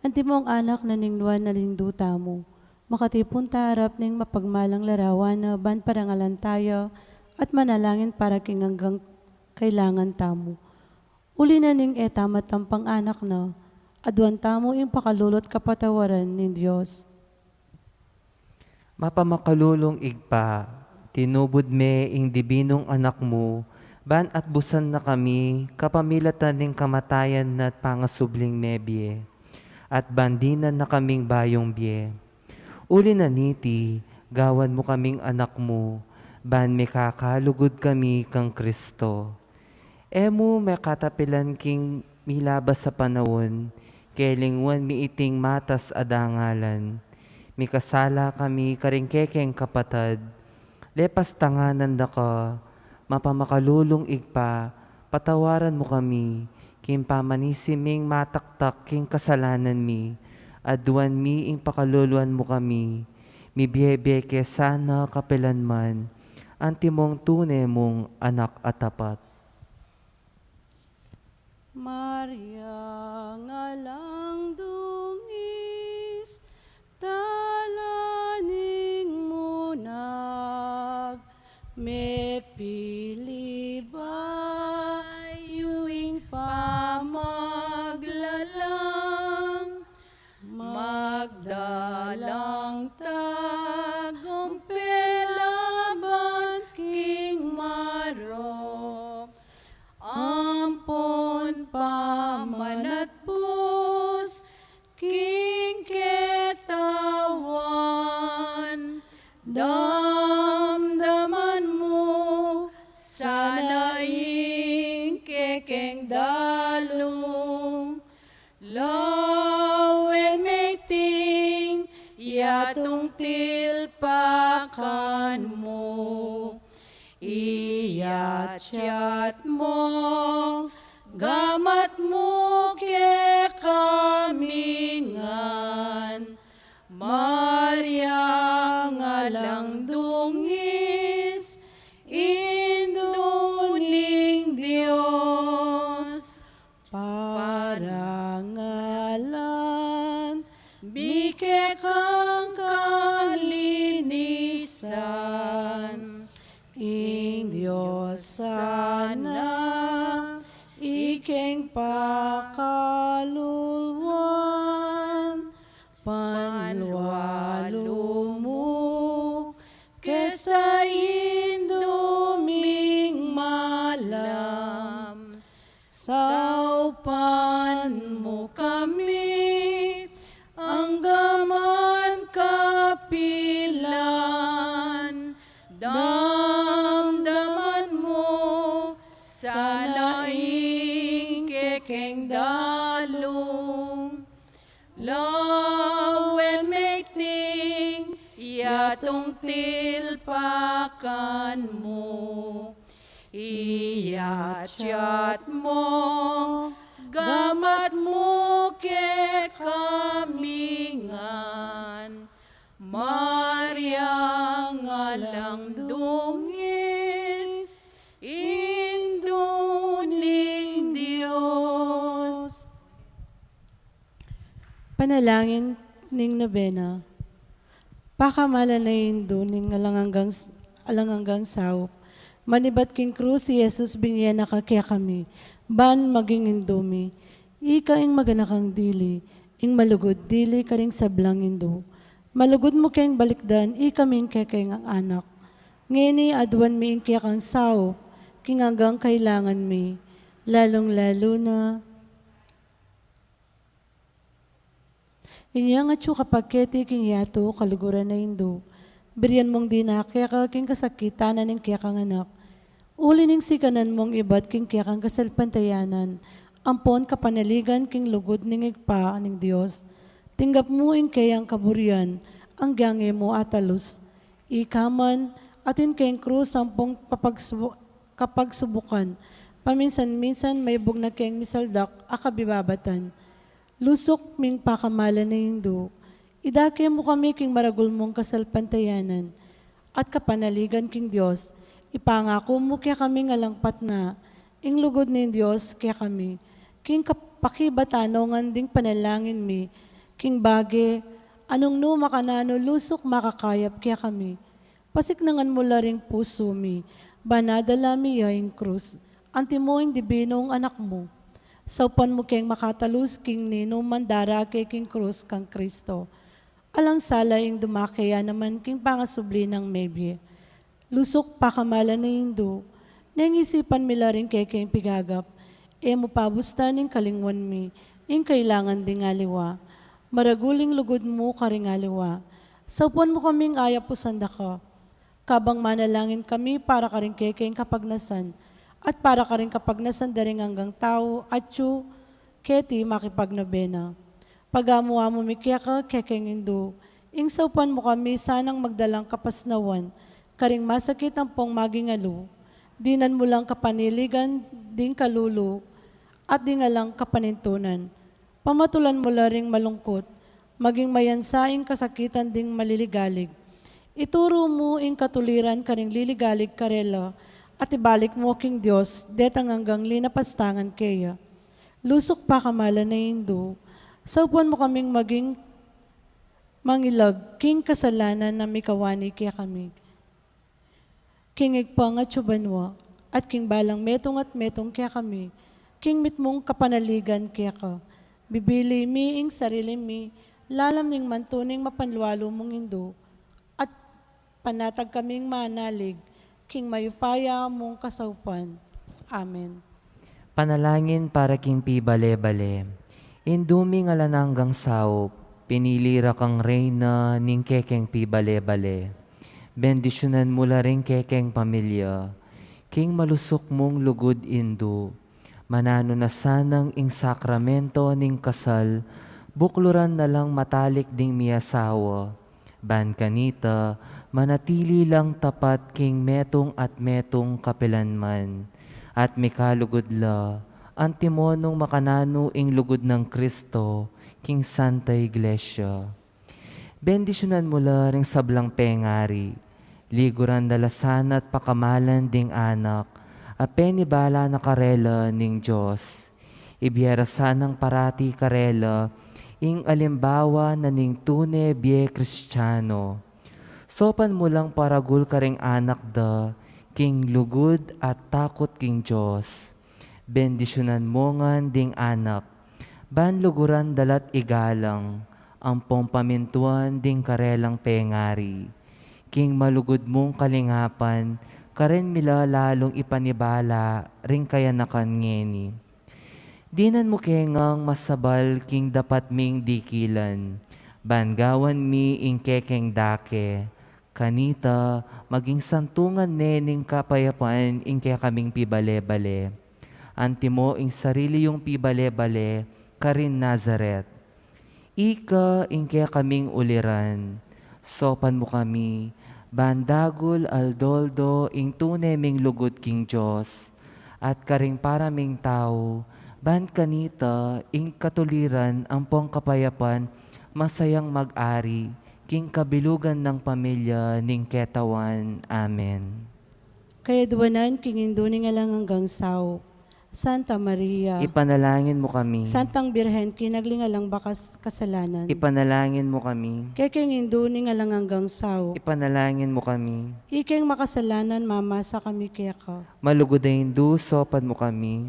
antimong anak na ning Juan a Indu tamu, makatipun ta arap ning mapagmalang larawan na ban parangalan ta ya at manalangin para king anggang kailangan tamu. Uli na ning e ta matampang anak na, aduan tamu ing pakalulu at kapatawaran ning Dios. Mapamakalulung Ibpa, tinubud me ing dibinung Anak mu Ban atbusan na kami kapamilatan ning kamatayan na at pangasubling mebie, at ban dinan na kaming bayung bie. Uli na niti, gawan mu kaming anak mu, ban mikakalugud kami kang Kristo. E mu mekatapilan king milabas a panaun, kelingwan mi iting matas a dangalan. Mikasala kami karing kekeng kapatad, lepas tanganan da ka, mapamakalulung Ibpa, patawaran mu kami, king pamanisi ming mataktak king kasalanan mi, aduan mi ing pakaluluan mu kami, mibiebie ke sana kapilanman, antimong tune mung anak a tapat. Maria, ngalang dungis, tala ning munag, mepili bayu ing pamaglalang, magdalang tagumpil laban king marok, ampon pamanatbus king ketawan. Damdaman mu sana ing kekeng dalung, lawen meting yatung tilpakan mu, iyatyat mung gamat mu kekami ngan. Maria, ngalang dungis, Indu ning Dios, parangalan mi kekang kalinisan. Ing Dios sana ikeng pakaluluan, panlualu mu kesa Indu ming malam. Saupan mu kami anggaman kapilan, damdaman mu sana ing kekeng dalung, lawen meting yatung tilpakan mu, iyatyat mu gamat mu kekami ngan. Maria, ngalang dungis, Indu ning Dios. Panalangin ning nobena. Pakamalan a Indu ning alang anggang, alang anggang saup. Manibat king krus i Jesus, binie na ka kekami ban maging Indu mi. Ika ing maganakang dili, ing malugud dili karing sablang Indu. Malugud mu keng balikdan ikaming kekeng anak. Ngeni aduan mi ing kekang saup king anggang kailangan mi, lalung-lalu na inyang atyu ka pa keti king yatu, kaluguran a Indu. Birian mung dina keka king kasakitan na ning kekang anak. Uli ning sikanan mung ibat king kekang kasalpantayanan ampon kapanaligan king lugud ning Ibpa ning Dios, tinggap mu ing keyang kaburian, anggyang e mu atalus. Ika man, atin keng krus ampong papagsubu-, kapagsubukan, paminsan-minsan maibug na keng misaldak a kabibabatan. Lusuk ming pakamalan a Indu, idake mu kami king maragul mung kasalpantayanan at kapanaligan king Dios. Ipangaku mu kekaming alang patna ing lugud ning Dios kekami, king kap-, pakibatan no ngan ding panalangin mi, king bage a nung nu makananu lusuk makakayap kekami. Pasiknangan mu la ring pusu mi, ban adala mi ya ing krus, antimo ing dibinung anak mu. Saupan mu keng makatalus king ninuman darake king krus kang Kristo. Alang sala ing dumake ya naman king pangasubli nang mebie. Lusuk pakamalan a Indu, Neng isipan mi la ring kekeng pigagap, e mu pabustan ing kalingwan mi, ing kailangan ding aliwa. Maragul ing lugud mu karing aliwa. Saupan mu kaming ayapusan da ka. Kabang manalangin kami para karing kekeng kapagnasan, at para karing kapagnasan da ring anggang tau, atyu keti makipagnobena. Pagamu-amu mi keka, kekeng Indu, ing saupan mu kami sanang magdalang kapasnawan karing masakit ampong maging alu. Dinan mu lang kapanaligan ding kalulu at ding alang kapanintunan. Pamatulan mu la ring malungkut, maging mayansa ing kasakitan ding maliligalig. Ituru mu ing katuliran karing liligalig karela, at ibalik mu king Dios detang anggang linapastangan keya. Lusuk pakamalan a Indu, saupan mu kaming maging mangilag king kasalanan a mikawani kekami. King Ibpa ngan atsu banua, at king balang metung at metung kekami, king mitmung kapanaligan keka. Bibili mi ing sarili mi lalam ning mantuning mapanlualu mung Indu, at panatag kaming manalig king mayupaya mung kasaupan. Amen. Panalangin para king pibale-bale. Indu ming alang anggang saup, pinili ra kang reyna ning kekeng pibale-bale. Bendisyunan mu la ring kekeng pamilya king malusuk mung lugud, Indu. Mananu na sanang ing sakramento ning kasal, bukluran na lang matalik ding miasawa. Ban kanita, manatili lang tapat king metung at metung kapilanman. At mikalugud la, antimo nung makananu ing lugud nang Kristo king Santa Iglesia. Bendisyunan mu la ring sablang pengari, liguran da la sana't pakamalan ding anak a penibala na karela ning Dios. Ibie ra sanang parati karela ing alimbawa na ning tune bie Kristiano. Saupan mu lang paragul karing anak da king lugud at takut king Dios. Bendisyunan mu ngan ding anak, ban luguran da la't igalang ampong pamintuan ding karelang pengari. King malugud mung kalingapan, karen mi la lalung ipanibala ring kayanakan ngeni. Dinan mu ke ngang masabal king dapat ming dikilan, ban gawan mi ing kekeng dake. Kanita, maging santungan ne ning kapayapan ing kekaming pibale-bale. Antimo ing sarili yung pibale-bale karin Nazaret. Ika ing kekaming uliran, saupan mu kami, ban dagul aldo-aldo ing tune ming lugud king Dios, at karing para ming tau, ban kanita ing katuliran ampong kapayapan masayang mag-ari king kabilugan nang pamilya ning ketawan. Amen. Kayadwanan king Indu ning alang anggang saup, Santa Maria. Ipanalangin mu kami. Santang Birhen, kinagli ning alang bakas kasalanan. Ipanalangin mu kami. Kekeng Indu ning alang anggang saup. Ipanalangin mu kami. Ikeng makasalanan, mamasa kami keka. Malugud a Indu, saupan mu kami.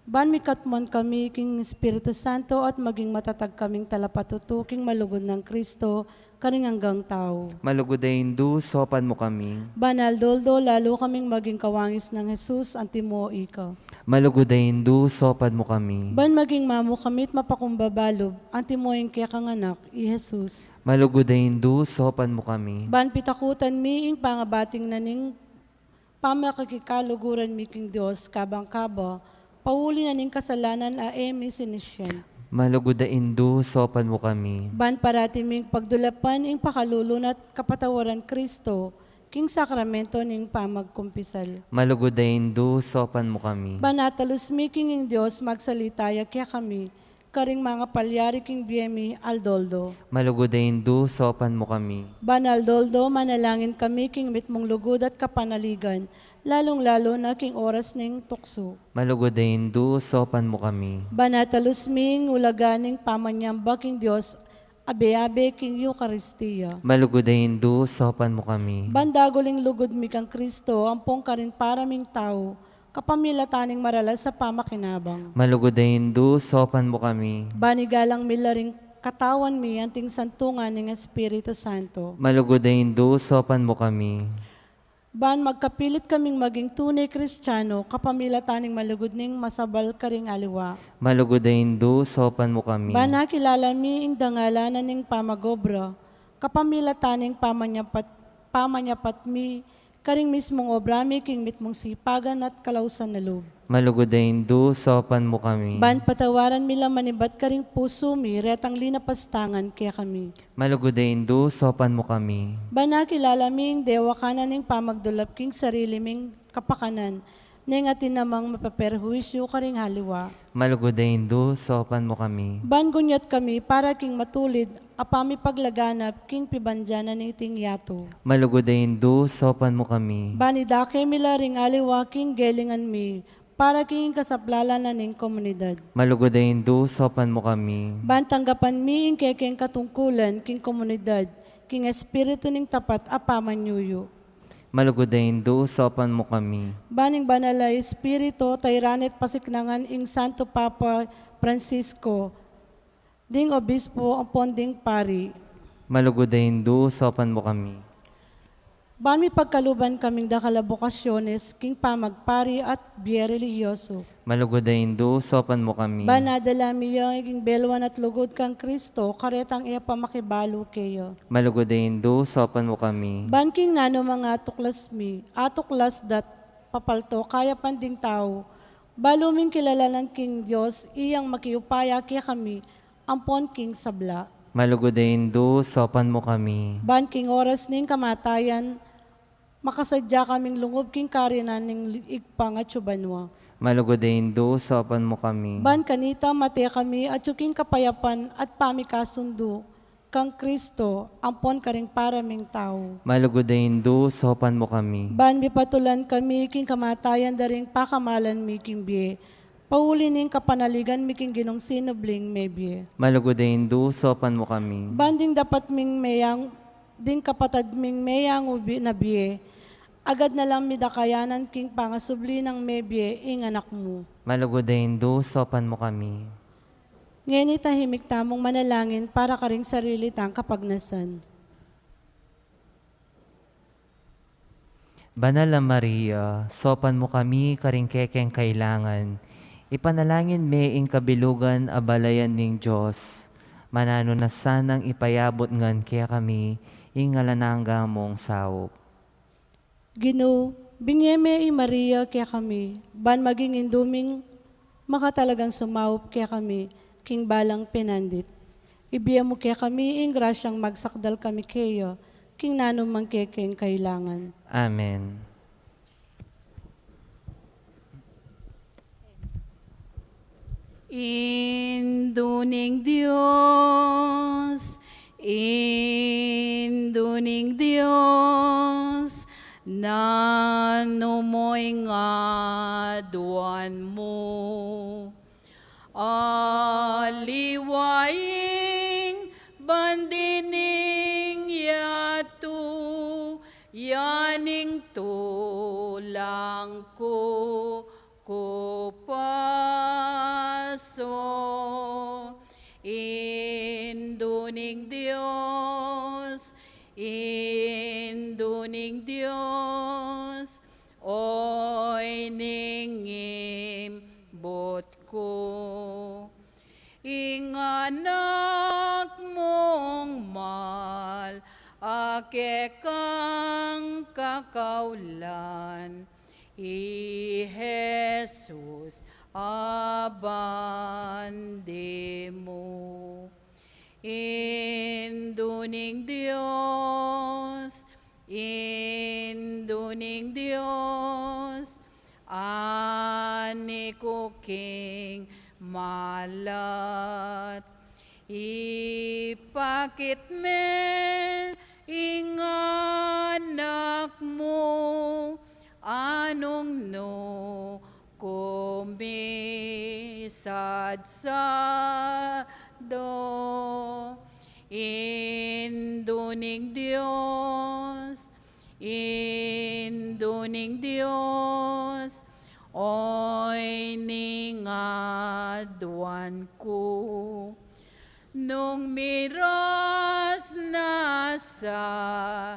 Ban mikatmuan kami king Espiritu Santo at maging matatag kaming talapatutu king malugud nang Kristo, karing anggang tau. Malugud a Indu, saupan mu kami. Ban aldo-aldo lalu kaming maging kawangis nang Jesus, antimo ika. Malugud a Indu, saupan mu kami. Ban maging mamu kami't mapakumbaba lub, antimo ing kekang anak, i Jesus. Malugud a Indu, saupan mu kami. Ban pitakutan mi ing pangabating na ning pamakikikaluguran mi king Dios, kabang kaba, pauli na ning kasalanan a e mi sinisian. Malugud a Indu, saupan mu kami. Ban parati ming pagdulapan ing pakalulu na't kapatawaran Kristo, king sakramento ning pamagkumpisal. Malugud a Indu, saupan mu kami. Ban atalus mi king ing Dios magsalita ya kekami, karing mangapalyari king bie mi aldo-aldo. Malugud a Indu, saupan mu kami. Ban aldo-aldo manalangin kami king mitmung lugud at kapanaligan, lalung-lalu na king oras ning tuksu. Malugud a Indu, saupan mu kami. Ban atalus mi ing ulaga ning pamanyamba king Dios, abe-abe king Eukaristia. Malugud a Indu, saupan mu kami. Ban dagul ing lugud mi kang Kristo, ampong karing para ming tau, kapamilatan ning maralas a pamakinabang. Malugud a Indu, saupan mu kami. Ban igalang mi la ring katawan mi anting santungan ning Espiritu Santo. Malugud a Indu, saupan mu kami. Ban magkapilit kaming maging tune Kristiano, kapamilatan ning malugud ning masabal karing aliwa. Malugud a Indu, saupan mu kami. Ban akilala mi ing dangalan na ning pamag-obra, kapamilatan ning pamanyapat, pamanyapat mi karing mismung obra mi king mitmung sipagan at kalausan na lub. Malugud a Indu, saupan mu kami. Ban patawaran mi la manibat karing pusu mi retang linapastangan kekami. Malugud a Indu, saupan mu kami. Ban akilala mi ing dewakan na ning pamagdulap king sarili ming kapakanan, neng atin namang mapaperhuisyu karing aliwa. Malugud a Indu, saupan mu kami. Ban gunyat kami para king matulid a pamipaglaganap king pibandian na niting yatu. Malugud a Indu, saupan mu kami. Ban idake mi la ring aliwa king gelingan mi, para king kasaplalan na ning komunidad. Malugud a Indu, saupan mu kami. Ban tanggapan mi ing kekeng katungkulan king komunidad, king espiritu ning tapat a pamanyuyu. Malugud a Indu, saupan mu kami. Ban ing Banal a Espiritu, tairan at pasiknangan ing Santo Papa Francisco, ding obispo ampon ding pari. Malugud a Indu, saupan mu kami. Ban mipagkaluban kaming dakal a bokasyones king pamagpari at bie relihiyoso. Malugud a Indu, saupan mu kami. Ban adala mi ya king belwan at lugud kang Kristo, karetang e pa makibalu keya. Malugud a Indu, saupan mu kami. Ban king nanu mang atuklas mi, atuklas dat papalto kayapan ding tau, balu ming kilalanan king Dios, iyang makiupaya kekami, ampon king sabla. Malugud a Indu, saupan mu kami. Ban king oras ning kamatayan, makasadya kaming lungub king karinan ning Ibpang atsu banua. Malugud a Indu, saupan mu kami. Ban kanita mate kami atsu king kapayapan at pamikasundu kang Kristo, ampon karing para ming tau. Malugud a Indu, saupan mu kami. Ban mipatulan kami king kamatayan da ring pakamalan mi king bie, pauli ning kapanaligan mi king Ginung sinubling mebie. Malugud a Indu, saupan mu kami. Ban ding dapat ming meyang, ding kapatad ming meyangu bi-, na bie, agad na lang mi da kayanan king pangasubli nang mebie ing Anak mu. Malugud a Indu, saupan mu kami. Ngeni tahimik tamung manalangin para karing sarili tang kapagnasan. Banal a Maria, saupan mu kami karing kekeng kailangan. Ipanalangin me ing kabilugan a balayan ning Dios. Mananu na sanang ipayabut ngan kekami ing alang angga mung saup. Ginu, binye me i Maria kekami, ban maging indu ming makatalagang sumaup kekami king balang pinandit. Ibie mu kekami ing grasyang magsakdal kami keya king nanumang kekeng kailangan. Amen. Indu ning Dios, Indu ning Dios, nanu mu ing aduan mu? Aliwa ing bandi ning yatu, ya ning tulang ku kupasu. Indu ning Dios, Indu ning Dios, oy ning imbut ku. Ing anak mung mal a kekang kakaulan, i Jesus a bandi mu. Indu ning Dios, Indu ning Dios, ani ku king malat. Ipakit me ing anak mu, a nung nu kumisadsadu. Indu ning Dios, Indu ning Dios, oy ning aduan ku. Nung miras na sa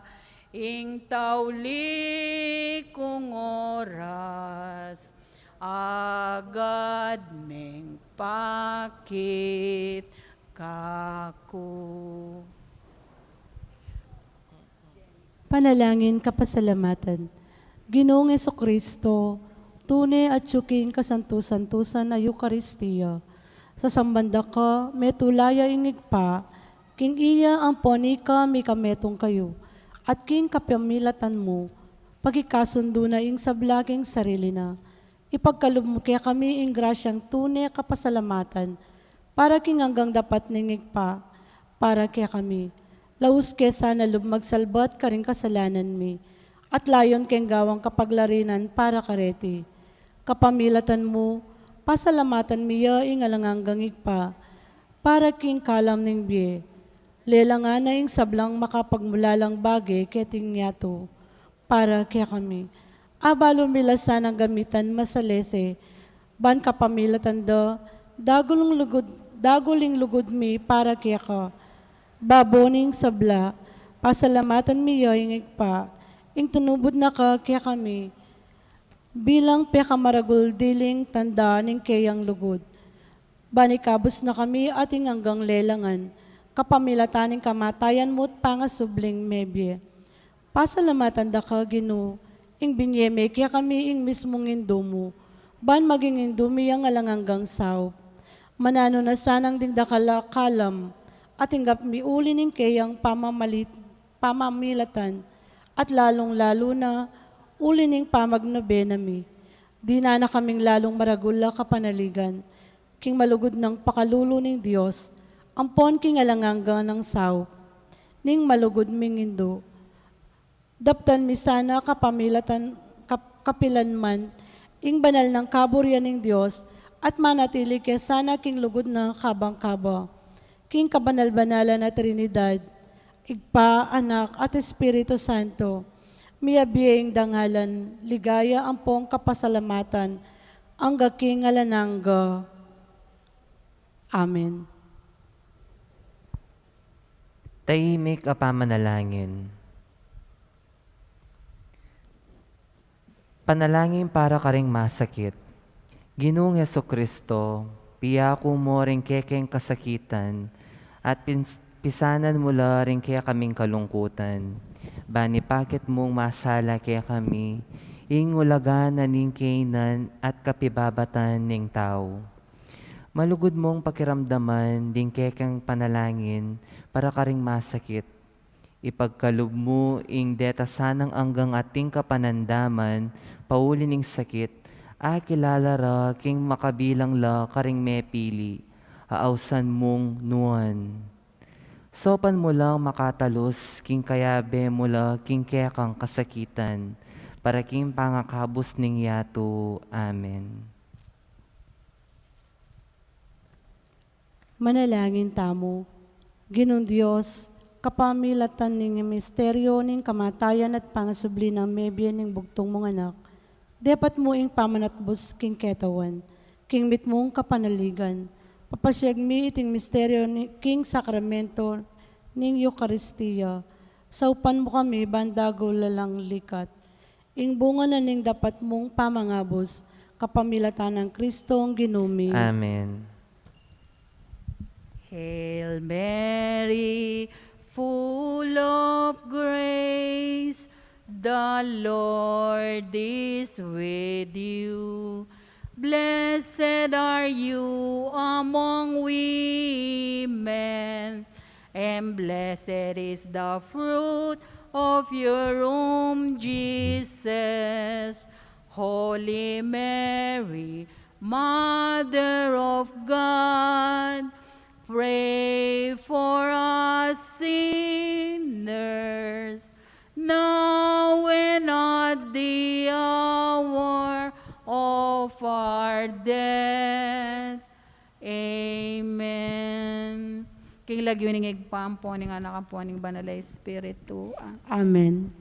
Ing tauli kung oras, agad meng pakit kaku. Panalangin kapasalamatan. Ginung Jesucristo, tune atyu king kasantu-santusan a Eukaristia. Sasamban da ka, metula ya ing Ibpa, king iya ampon ika mikametung kayu, at king kapamilatan mu, pakikasundu na ing sabla king sarili na. Ipagkalub mu kekami ing grasyang tune kapasalamatan, para king anggang dapat ning Ibpa, para kekami. Laus ke sana lub magsalbat karing kasalanan mi, at layun keng gawang kapaglarinan para kareti. Kapamilatan mu, pasalamatan mi ya ing alang anggang Ibpa, para king kalam ning bie. Lelangan na ing sablang makapagmulalang bage keting yatu. Para kekami. Abalu mi la sanang gamitan masalese, ban kapamilatan da, dagul ing lugud, dagul ing lugud mi para keka. Babo ning sabla, pasalamatan mi ya ing Ibpa, ing tinubud na ka kekami, bilang pekamaragul diling tanda ning keyang lugud. Ban ikabus na kami ating anggang lelangan, kapamilatan ning kamatayan mu't pangasubling mebie. Pasalamatan da ka, Ginu, ing binie me kekami ing mismung Indu mu, ban maging Indu mi yang alang anggang saup. Mananu na sanang ding dakal a kalam, at inggap mi uli ning keyang pamamalit-, pamamilatan, at lalung-lalu na uli ning pamagnobena mi. Dina na kaming lalung maragul a kapanaligan, king malugud nang pakalulu ning Dios, ampon king alang angga nang saup ning malugud ming Indu. Daptan mi sana kapamilatan, kap-, kapilan man, ing banal nang kaburian ning Dios, at manatili ke sana king lugud na kabang-kaba, king kabanal-banalan a Trinidad, Ibpa, Anak, at Espiritu Santo, miyabie ing dangalan, ligaya, ampong kapasalamatan, angga king alang angga. Amen. Tahimik a pamanalangin. Panalangin para karing masakit. Ginung Jesucristo, piyaku mu ring kekeng kasakitan, at pins-, pisanan mu la ring kekaming kalungkutan. Ban ipakit mung masala kekami ing ulaga na ning kainan at kapibabatan ning tau. Malugud mung pakiramdaman ding kekeng panalangin para karing masakit. Ipagkalub mu ing deta sanang anggang ating kapanandaman pauli ning sakit, akilala ra king makabilang la karing mepili, ausan mung nuan. Saupan mu lang makatalus king kayabe mu la king kekang kasakitan, para king pangakabus ning yatu. Amen. Manalangin tamu. Ginung Dios, kapamilatan ning misteryo ning kamatayan at pangasubli nang mebie ning bugtung mung Anak, depat mu ing pamanatbus king ketawan, king mitmung kapanaligan, papasiag mi iting misteryo ni, king sakramento ning Eukaristia, saupan mu kami ban dagul la lang likat. Ing bunga na ning dapat mung pamangabus, kapamilatan nang Kristong Ginu mi. Amen. Hail Mary, full of grace, the Lord is with you. Blessed are you among women, and blessed is the fruit of your womb, Jesus. Holy Mary, Mother of God, pray for us sinners, now and at the hour of our death. Amen. King lagyu ning Ibpa, ampo ning Anak, ampo ning Banal a Espiritu. A- Amen.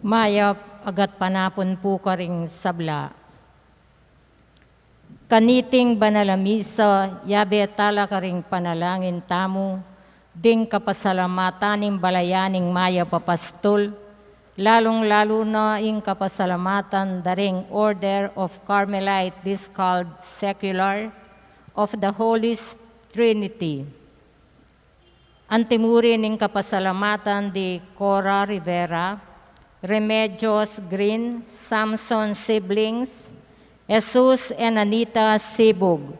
Mayap a gatpanapun pu karing sabla. Kaniting banal a misa, yabe tala karing panalangin tamu, ding kapasalamatan ning balayan ning mayap a pastul, lalung-lalu na ing kapasalamatan da ring Order of Carmelite Descalced Secular of the Holy Trinity. Antimurin ning kapasalamatan di Cora Rivera, Remedios Green, Samson Siblings, Jesus and Anita Sibug,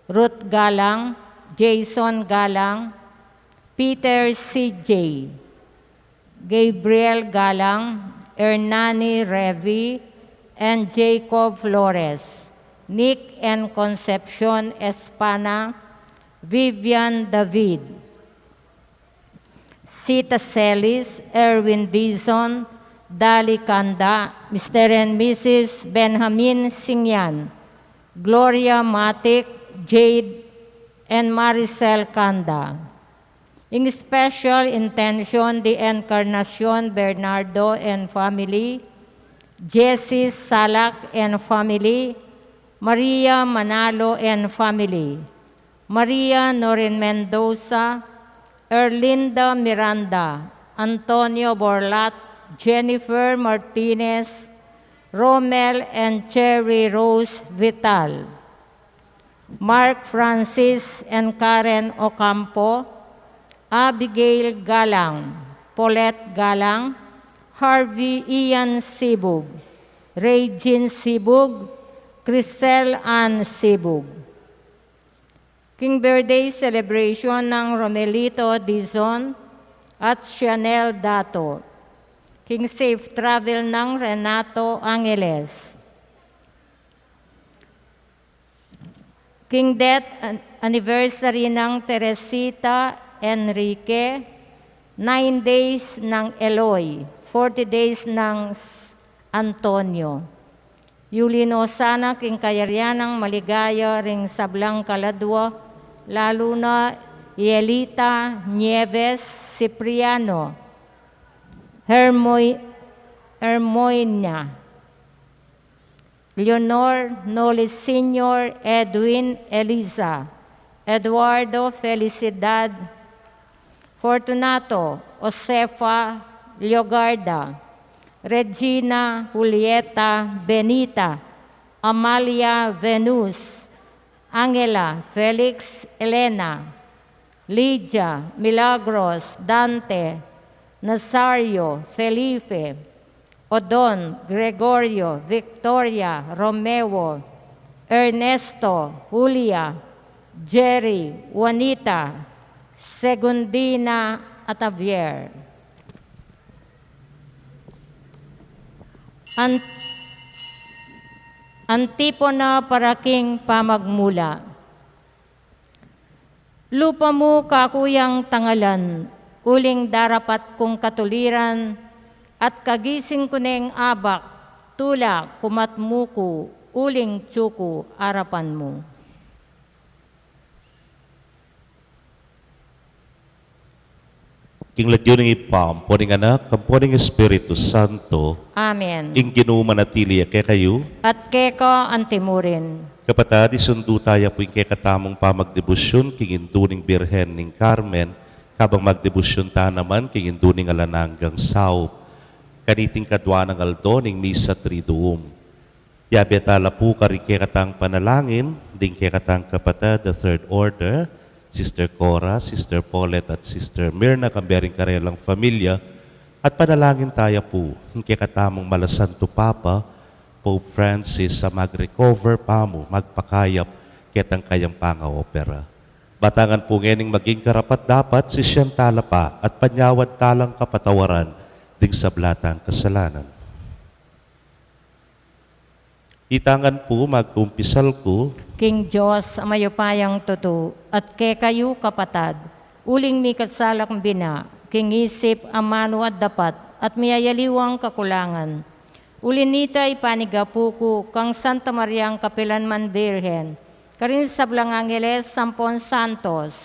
Ruth Galang, Jason Galang, Peter C J, Gabriel Galang, Hernani Revi, and Jacob Flores, Nick and Concepcion Espana, Vivian David, Sita Celis, Erwin Dizon, Dali Kanda, Mister and Missus Benjamin Singyan, Gloria Matic, Jade, and Maricel Kanda. In special intention, the Encarnacion Bernardo and family, Jessie Salak and family, Maria Manalo and family, Maria Norin Mendoza, Erlinda Miranda, Antonio Borlat, Jennifer Martinez, Romel and Cherry Rose Vital, Mark Francis and Karen Ocampo, Abigail Galang, Paulette Galang, Harvey Ian Sibug, Regine Sibug, Crisel Ann Sibug. King birthday celebration nang Romelito Dizon at Chanel Dato. King safe travel nang Renato Angeles. King death an-, anniversary nang Teresita Enrique, nine days nang Eloy, forty days nang S-, Antonio. Yuli no sana king kayarian nang maligaya ring sablang kaladua, lalu na i Elita Nieves Cipriano, Hermoi-, Hermoinia, Leonor Nolis Senior, Edwin Eliza, Eduardo Felicidad, Fortunato, Josefa Leogarda, Regina Julieta Benita, Amalia Venus, Angela, Felix, Elena, Lydia, Milagros, Dante, Nazario, Felipe, Odon, Gregorio, Victoria, Romeo, Ernesto, Julia, Jerry, Juanita, Segundina, at Javier. An-, Antipona para king pamagmula. Lupa mu kaku yang tangalan, uling darapat kung katuliran, at kagising ku neng abak, tula, kumat mu ku, uling atyu ku arapan mu. King lagyu ning Ibpa, ampo ning Anak, ampo ning Espiritu Santo. Amen. Ing Ginu manatili ya kekayu. At keka antimurin. Kapatad, isundu taya pu ing kekatamung pamagdebusyun king Indu ning Birhen ning Carmen, kabang magdebusyun ta naman king Indu ning alang anggang saup. Kaniting kadua nang aldo ning Misa Triduum. Yabe tala pu karing kekatang panalangin ding kekatang kapatad, the Third Order, Sister Cora, Sister Paulette, at Sister Mirna, kambe ring karelang familia, at panalangin taya pu ing kekatamung Malasantu Papa, Pope Francis, a mag-recover pamu, magpakayap ketang kayang pangaopera. Batangan pu ngening maging karapat-dapat, sisian tala pa at panyawad talang kapatawaran ding sabla tang kasalanan. Itangan pu, magkumpisal ku king Dios a mayupayang tutu, at kekayu kapatad, uling mikasala kung bina, king isip, amanu at dapat, at miyayaliwang kakulangan. Uli nita ipanigapu ku kang Santa Mariang kapilanman Birhen, karing sablang angeles ampon santos,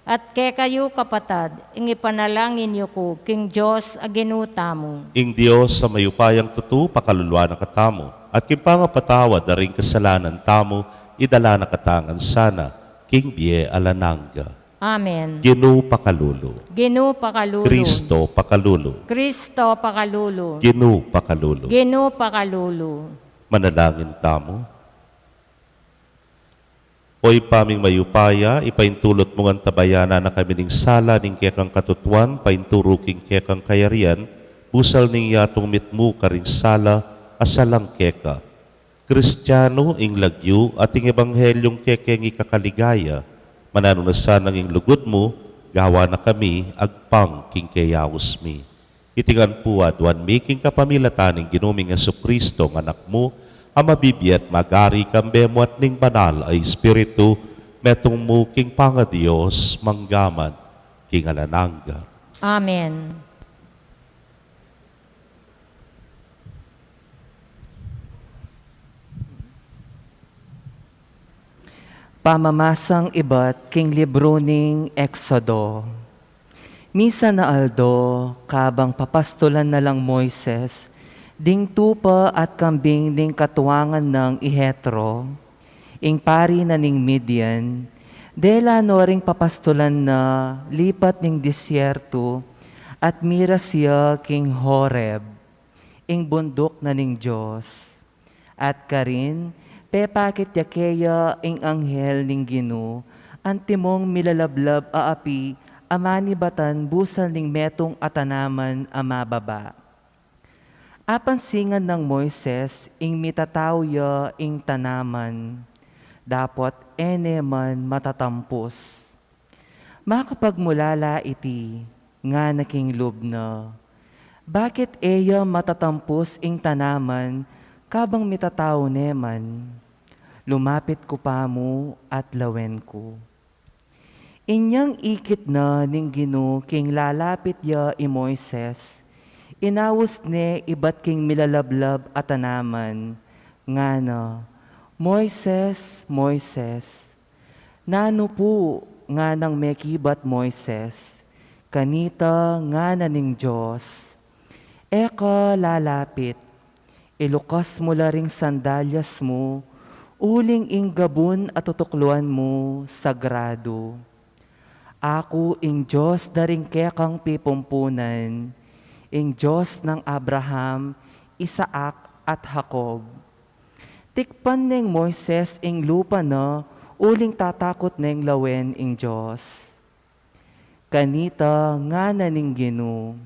At kekayu, kapatad, ing ipanalangin yu ku king Dios a Ginu tamu. Ing Dios a mayupayang tutu pakaluluan na katamu, at king pangapatawad da ring kasalanan tamu, idala na katamu ngan sana king bie alang angga. Amen. Ginu pakalulu. Ginu pakalulu. Kristo pakalulu. Kristo pakalulu. Ginu pakalulu. Ginu pakalulu. Manalangin tamu. O Ibpa ming mayupaya, ipaintulut mu ngan tabayanan na kami ning sala ning kekang katutuan, painturu king kekang kayarian, busal ning yatung mitmu karing sala a salang keka. Kristianu ing lagyu at ing ebanghelyung kekeng ikakaligaya, mananu na sanang ing lugud mu, gawa na kami agpang king keyaus mi. Iti ngan pu aduan mi king kapamilatan ning Ginu ming Jesucristo, a Anak mu, a mabibie at magari kambe mu at ning Banal a Espiritu, metung mu king pangaDios, mangga man king alang angga. Amen. Pamamasang ibat king libru ning Exodo. Misan a aldo, kabang papastulan na lang Moises ding tupa at kambing ning katuangan nang i Jetro, ing pari na ning Midian, dela no ring papastulan na lipat ning disyertu, at miras ya king Horeb, ing bunduk na ning Dios. At karin, pepakit ya keya ing anghel ning Ginu, antimong milalablab a api a manibatan busal ning metung a tanaman a mababa. Apansingan nang Moises ing mitatau ya ing tanaman, dapot e ne man matatampus. Makapagmulala iti, ngana king lub na, bakit e ya matatampus ing tanaman kabang mitatau ne man? Lumapit ku pa mu at lawen ku. Inyang ikit na ning Ginu king lalapit ya i Moises, inaus ne ibat king milalablab a tanaman, ngana, Moises, Moises. Nanu pu? Nganang mekibat Moises. Kanita ngana ning Dios, e ka lalapit, ilukas mu la ring sandalyas mu, uling ing gabun a tutukluan mu sagradu. Aku ing Dios da ring kekang pipumpunan, ing Dios nang Abraham, Isaac, at Jacob. Tikpan neng Moises ing lupa na, uling tatakut neng lawen ing Dios. Kanita ngana ning Ginu,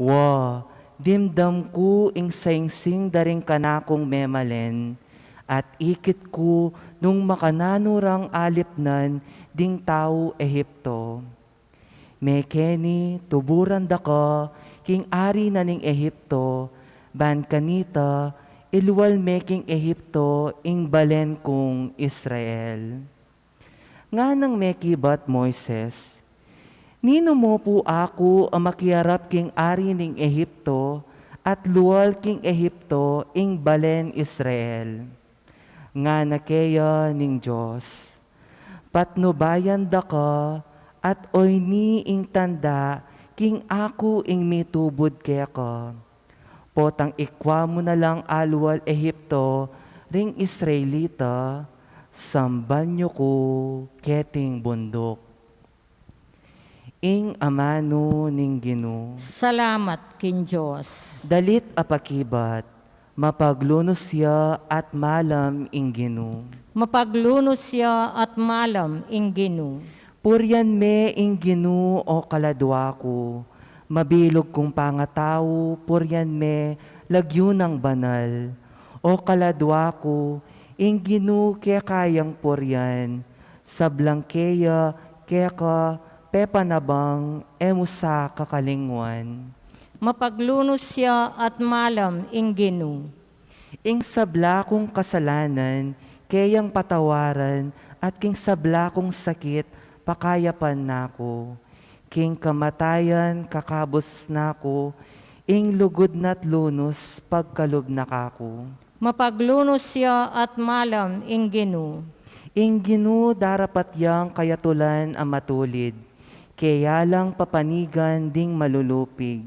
wa, dimdam ku ing saingsing da ring kanakung memalen, at ikit ku nung makananu rang alipnan ding tau Egipto. Mekeni tuburan da ka king ari na ning Egipto, ban kanita ilual me king Egipto ing balen kung Israel. Nganang mekibat Moises, ninu mu pu aku a makiarap king ari ning Egipto at lual king Egipto ing balen Israel? Ngana keya ning Dios, patnubayan da ka at oyni ing tanda king aku ing mitubud keka. Potang ikwa mu na lang alual Egipto ring Israelita, samban yu ku keting bunduk. Ing amanu ning Ginu. Salamat king Dios. Dalit a pakibat, mapaglunus ya at malam ing Ginu. Mapaglunus ya at malam ing Ginu. Purian me ing Ginu, o kaladua ku, mabilug kung pangatau, purian me lagyu nang banal. O kaladua ku, ing Ginu keka yang purian, sablang keya keka pepanabang e mu sa kakalingwan. Mapaglunus ya at malam ing Ginu. Ing sabla kung kasalanan keyang patawaran, at king sabla kung sakit pakayapan na ku. King kamatayan kakabus na ku, ing lugud na't lunus pagkalub na kaku. Mapaglunus ya at malam ing Ginu. Ing Ginu darapat yang kayatulan a matulid, keya lang papanigan ding malulupig.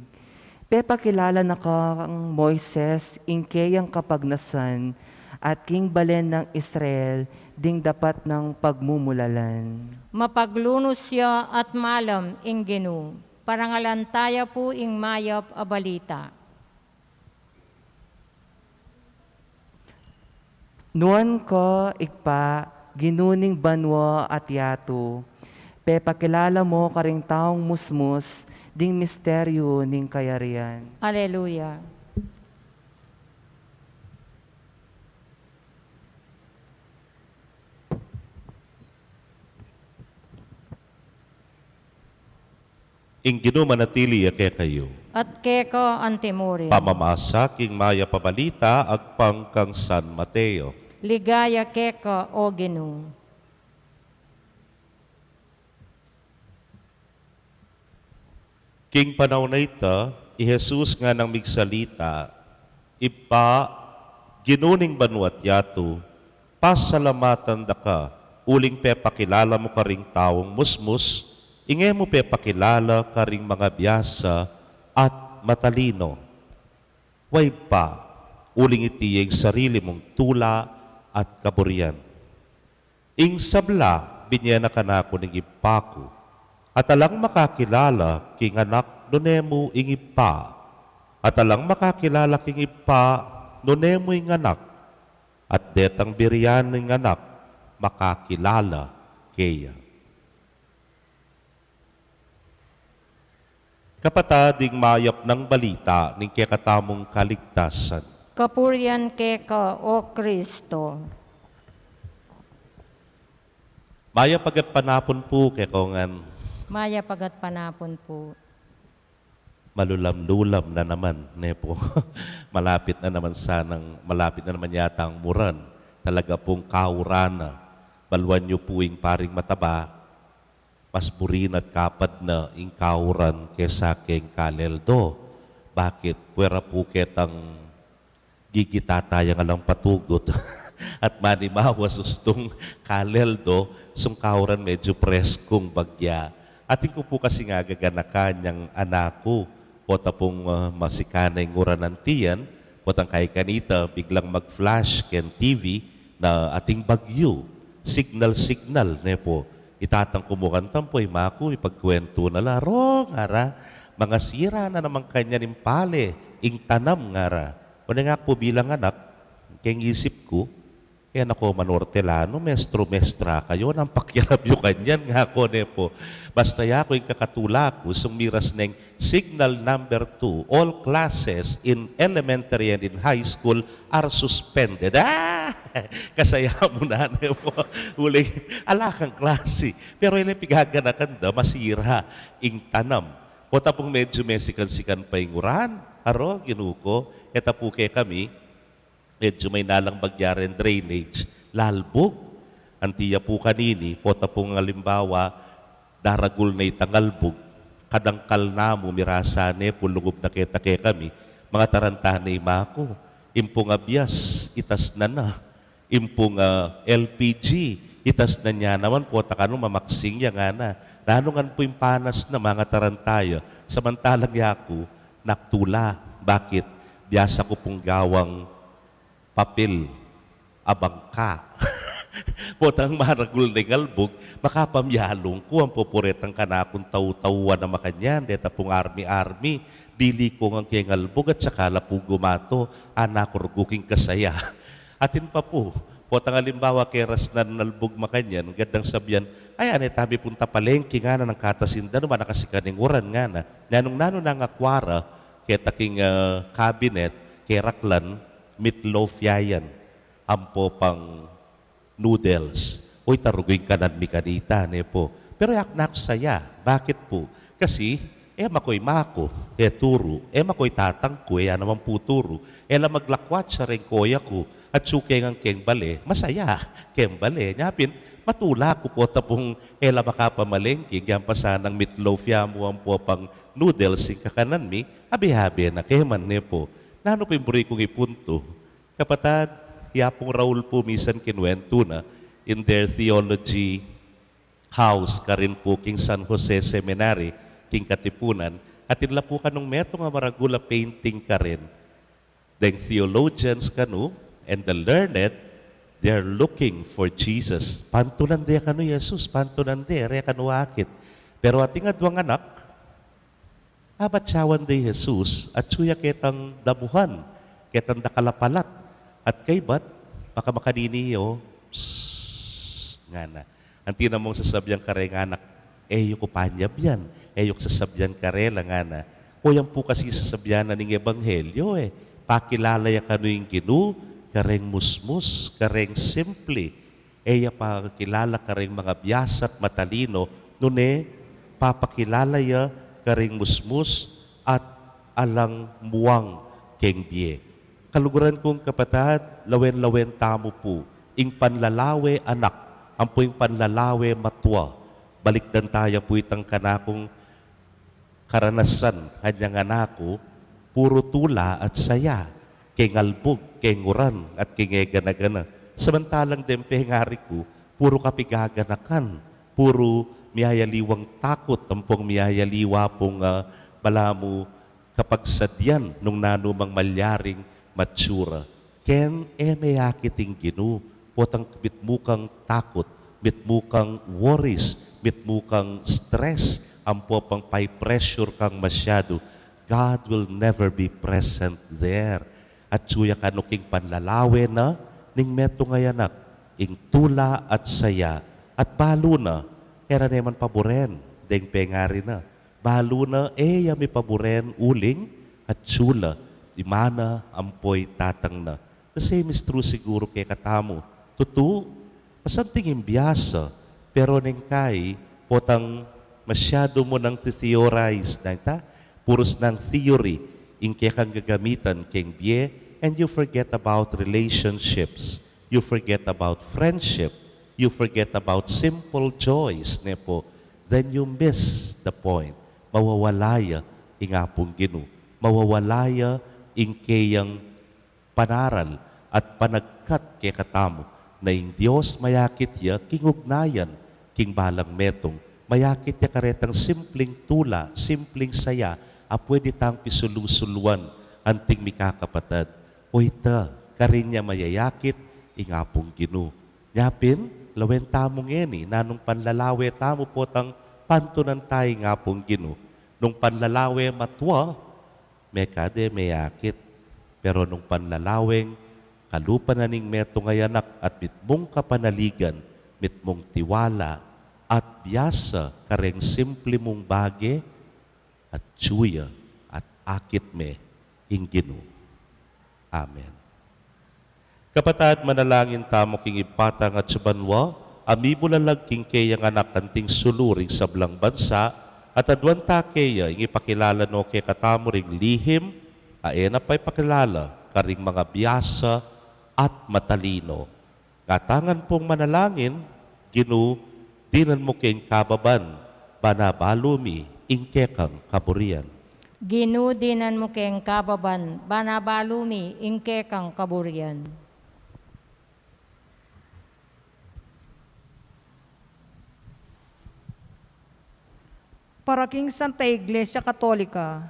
Pepakilala na kang Moises ing keyang kapagnasan, at king balen nang Israel ding dapat nang pagmumulalan. Mapaglunus ya at malam ing Ginu, parangalan taya pu ing mayap a balita. Nuan ka, Ibpa, Ginu ning banua at yatu, pepakilala mu karing taung musmus ding misteryu ning kayarian. Aleluya. Ing Ginu manatili ya kekayu. At keka antimurin. Pamamasa king mayap a balita agpang kang San Mateo. Ligaya keka, O Ginu. King panaun a ita, i Jesus nganang migsalita, Ibpa, Ginu ning banua't yatu, pasalamatan da ka, uling pepakilala mu karing taung musmus ing e mu pepakilala karing mangabiasa at matalino. Wa, Ibpa, uling iti ya ing sarili mung tula at kaburian. Ing sabla, binye na kanaku ning Ibpa ku, at alang makakilala king Anak nune mu ing Ibpa, at alang makakilala king Ibpa nune mu ing Anak, at detang birian ning Anak makakilala keya. Kapatad, ing mayap nang balita ning kekatamung kaligtasan. Kapurian keka, O Kristo. Mayap a gatpanapun pu kekongan. Mayap a gatpanapun pu. Malulam-lulam na naman, ne po. Malapit na naman sanang, malapit na naman yata ang umuran. Talaga pong kauran na. Baluan niyo po ing paring mataba. Mas buri na't kapad na ing kauran kesa keng kaleldo. Bakit? Pwera pu ketang gigita taya ngan lang patugut. At manimawa sustung kaleldo, sung kauran medyo preskung bagya. Atin ku pu kasing agaganakan yang anak ku, pota pung, ah, masikan na ing uran antiyan, potang kaya kanita, biglang mag-flash keng T V na ating bagyu, signal, signal, ne po. Itatang ku mu kanita, ampo i maku, ipagkwentu na la, "Aro," ngara, "mangasira na naman kanyan ing pale, ing tanam," ngara. Oneng aku bilang anak, keng isip ku, e na ko man ortelano, mestro-mestra kayu, nanu pakialam yu kanyan, ngaku, ne po. Basta yaku ing kakatula ku, sung miras neng signal number two, all classes in elementary and in high school are suspended. Ah! Kasaya mu na, ne po. Uling, ala kang klase. Pero ing pigaganakan da, masira ing tanam. Pota pung medyo mesikan-sikan pa ing uran, aro, Ginu ku, keta pu kekami, medyo mainalang bagya ring drainage, lalbug. Antiya pu kanini, pota pung alimbawa, daragul na itang albug, kadangkal na mu, mirasa ne pu lungub na keta kekami, mangataranta ne i maku, ing pung abyas, itas na na. Ing pung, ah, L P G, itas na ne naman, pota kanu mamaksing ya ngana. Nanu ngan pu ing panas na, mangataranta ya. Samantalang yaku, naktula. Bakit? Biasa ku pung gawang papel a bangka. Potang maragul na ing albug, makapamyalung ku, ampo pu retang kanakung tau-tauan a makanyan, deta pung army-army, bili ku ngan keng albug at saka la pu gumato, anak ku rugu king kasaya. Atin pa pu, potang alimbawa keras na ning albug makanyan, gandang sabian, "Ay, ane tamu pung tapalengke," ngana, "nang katasindan, manakasikan ing uran," ngana. Nanung-nanu nang akwara, keta king, ah, cabinet, keraklan, meatloaf ya yan. Ampo pang noodles. Oy, tarugu ing kanan mi kanita, ne po. Pero e ku naksaya. Bakit pu? Kasi, e maku i maku, e turu. E maku i tatang ku, e ya naman pu turu. E la maglakwatsa reng koya ku. Atsu ke ngan keng bale, masaya. Keng bale, nya pin, matula ku pota pung e la makapamalengke, agyang pa sanang meatloaf ya mu ampo pang noodles ing kakanan mi, abe-abe na ke man, ne po. Nanu pu ing buri kung ipuntu? Kapatad, ya pung Raul pu misan kinuwentu na, in their theology house karin pu king San Jose Seminary, king Katipunan, atin la pu kanung metung a maragul a painting karin. Deng theologians kanu and the learned, they're looking for Jesus. Pantunan de kanu Jesus, pantunan de, e re kanu akit. Pero ating adwang anak, abat siya wan de Jesus, atyu ya ketang damuhan, ketang dakal a palat, at kaybat, maka makanini yo, "Psst," ngana. Anti na mung sasabian kareng anak, "E yu ku panyabyan, e yu ku sasabian karela," ngana. O yan pu kasi sasabian na ning ebanghelyo, e. Pakilala ya kanu ing Ginu kareng musmus, kareng simple. E ya pakilala kareng mga biasa at matalino, nune papakilala ya kareng musmus at alang muang keng bie. Kaluguran kung kapatad, lawen-lawen tamu pu ing panlalawe anak ampo ing panlalawe matua. Balikdan taya pu itang kanakung karanasan, anyang anak ku, puru tula at saya, keng albug, keng uran, at keng egana-gana. Samantalang deng pengari ku, puru kapigaganakan, puru miyayaliwang takut, ampong miyayaliwa pung, ah, balamu kapagsadian nung nanu mang malyaring matsura. Ken e me akit ing Ginu, potang mitmu kang takut, mitmu kang worries, mitmu kang stress, ampo pang pai-pressure kang masyadu. God will never be present there. Atyu ya kanu king panlalawe na ning metung a anak, ing tula at saya, at balu na, e ra ne man paburen deng pengari na. Balu na e ya mipaburen uling atyu la i mana ampo i tatang na. The same is true siguru kekatamu. Tutu, masanting ing biasa, pero neng kai, potang masyadu mu nang thi-theorize, nanu ita, purus nang theory ing kekang gagamitan keng bie, and you forget about relationships, you forget about friendship, you forget about simple joys, ne pu, then you miss the point. Mawawala ya ing Apung Ginu. Mawawala ya ing keyang panaral at panagkat kekatamu na ing Dios mayakit ya king ugnayan king balang metung. Mayakit ya karetang simpling tula, simpling saya, a pwede tang pisulu-suluan anting mikakapatad. O ita, karin ya mayayakit ing Apung Ginu. Nya pin, lawen tamu ngeni, nanung panlalawe tamu potang pantunan ta ing Apung Ginu. Nung panlalawe matua, mekad e meyakit. Pero nung panlalaweng kalupa na ning metung a anak at mitmung kapanaligan, mitmung tiwala, at biasa kareng simple mung bage, atyu ya at akit me ing Ginu. Amen. Kapatad, manalangin tamu king Ibpa tang atsu banua, a mibulalag king keyang anak anting sulu ring sablang bansa, at aduan ta keya ing ipakilala no kekatamu ring lihim a e na pa ipakilala karing mga biasa at matalino. Ngatangan pung manalangin, Ginu, dinan mu keng kababan, ban abalu mi ing kekang kaburian. Ginu, dinan mu keng kababan, ban abalu mi ing kekang kaburian. Para king Santa Iglesia Katolika,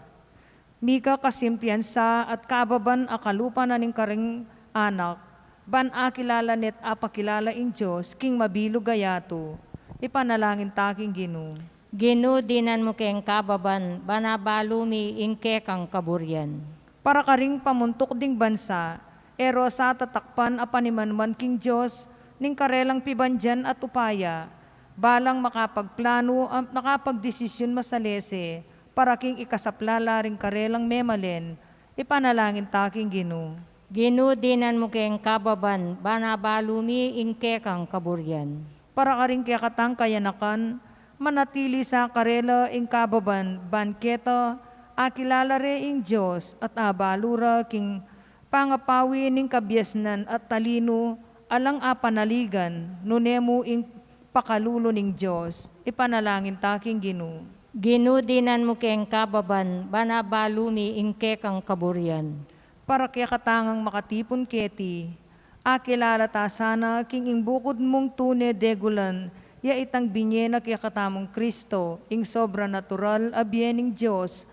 mika kasimpian sa at kababan a kalupa na ning karing anak, ban akilala ne't apakilala ing Dios king mabilug a yatu. Ipanalangin ta king Ginu. Ginu, dinan mu keng kababan, ban abalu mi ing kekang kaburian. Para karing pamuntuk ding bansa, e ro sa tatakpan a panimanman king Dios ning karelang pibandian at upaya, balang makapagplanu at makapagdesisyun masalese para king ikasaplala ring karelang memalen. Ipanalangin ta king Ginu. Ginu, dinan mu keng kababan, ban abalu mi ing kekang kaburian. Para karing kekatang kayanakan, manatili sa karela ing kababan, ban keta akilala re ing Dios at abalu ra king pangapawi ning kabiasnan at talinu alang apanaligan, nune mu ing pakalulu ning Dios. Ipanalangin ta king Ginu. Ginu, dinan mu keng kababan, ban abalu mi ing kekang kaburian. Para kekatang makatipun keti, Akilala ta sana king ing bukud mung tune degulan, ya itang binye na kekatamung Kristo, ing sobrenatural a bie ning Dios,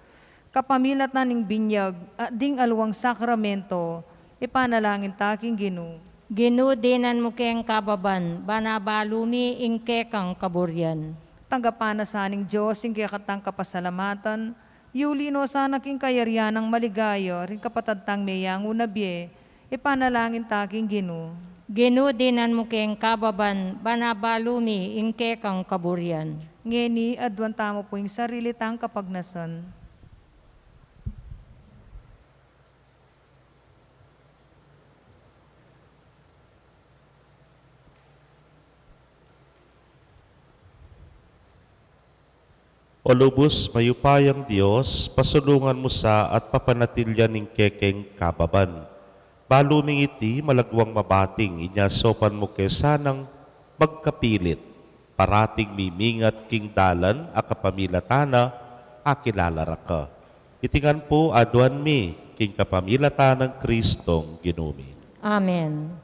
kapamilatan ning binyag at ding aliwang sakramento, ipanalangin ta king Ginu. Ginu, dinan mu keng kababan, ban abalu mi ing kekang kaburian. Tanggapan na sa ning Dios ing kekatang kapasalamatan, yuli no sana king kayarian nang maligaya ring kapatad tang meyangu na bie, ipanalangin ta king Ginu. Ginu, dinan mu keng kababan, ban abalu mi ing kekang kaburian. Ngeni, aduan tamu pu ing sarili tang kapagnasan. O lubus mayupayang Dios, pasulungan mu sa at papanatilian ing kekeng kababan. Balu ming iti malagwang mabating, inya saupan mu ke sanang magkapilit, parating mimingat king dalan a kapamilatan na akilala ra ka. Iti ngan pu aduan mi king kapamilatan nang Kristong Ginu mi. Amen.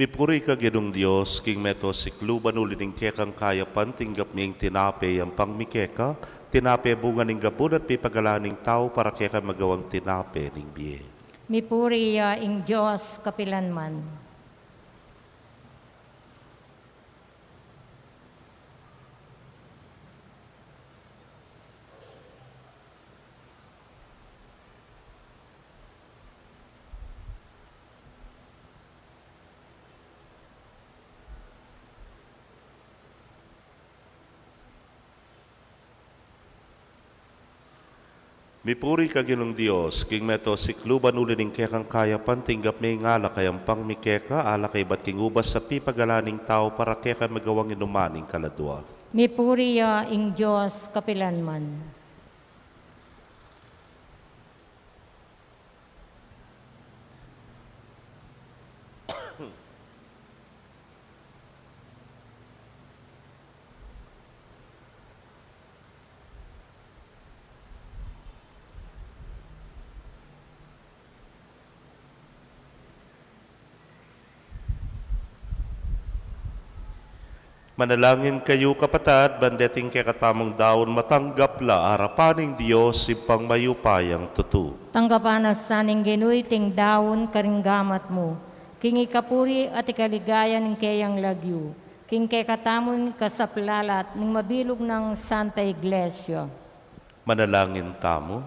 Mipuri ka Ginung Dios, king meto sikluban uli ning kekang kayapan tinggap mi ing tinape, yampang mi keka, tinape bunga ning gabun at pipagalan ning tau para keka magawang tinape ning bie. Mipuri ya ing Dios kapilanman. Mipuri ka Ginung Dios, king meto sikluban uli ning kekang kayapan tinggap mi ing alak a yampang mi keka, alak a ibat king ubas a pipagalan ning tau para keka magawang inuman ning kaladua. Mipuri ya ing Dios kapilanman. Manalangin kayu, kapatad, ban deting kekatamung daun matanggap la arapan ning Dios Ibpang mayupayang tutu. Tanggapan na sa ning Ginu iting daun karing gamat mu, king ikapuri at ikaligaya ning keyang lagyu, king kekatamung ikasaplalat ning mabilug nang Santa Iglesia. Manalangin tamu.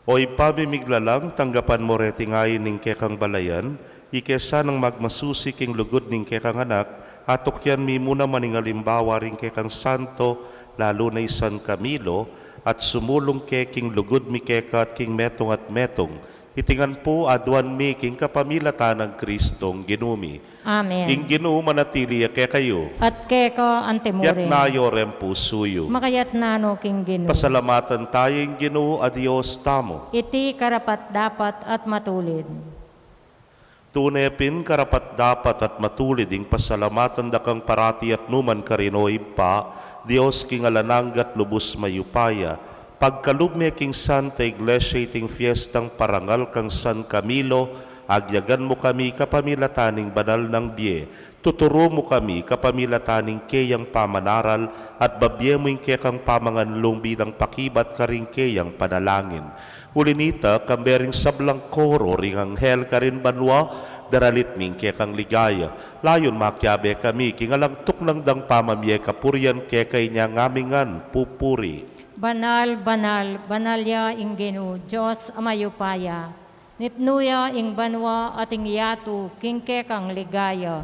O Ibpa ming miglalang, tanggapan mu reting ain ning kekang balayan, ike sanang magmasusi king lugud ning kekang anak, atukyan mi mu naman ing alimbawa ring kekang santo, lalu na i San Camilo, at sumulung ke king lugud mi keka at king metung at metung. Iti ngan pu aduan mi king kapamilatan nang Kristong Ginu mi. Amen. Ing Ginu manatili ya kekayu. At keka antimurin. Iyatas yu reng pusu yu. Makayatas no king Ginu. Pasalamatan taya ing Ginu a Dios tamu. Iti karapat-dapat at matulid. Tune pin karapat-dapat at matulid ing pasalamatan da kang parati at nukarin man, O Ibpa, Dios king alang angga at lubus mayupaya. Pagkalub me king Santa Iglesia iting fiestang parangal kang San Camilo, agyagan mu kami kapamilatan ning banal nang bie. Tuturu mu kami kapamilatan ning keyang pamanaral at babie mu ing kekang pamanganlung bilang pakibat karing keyang panalangin. Uli na nita, kambe ring sablang koro ring anghel karin banua, daralit mi ing kekang ligaya. Layun makiabe kami king alang tuknang dang pamamie kapurian keka, inya ngan mi ngan pupuri. Banal, banal, banal ya ing Ginu, Dios a mayupaya. Mipnu ya ing banua at ing yatu king kekang ligaya.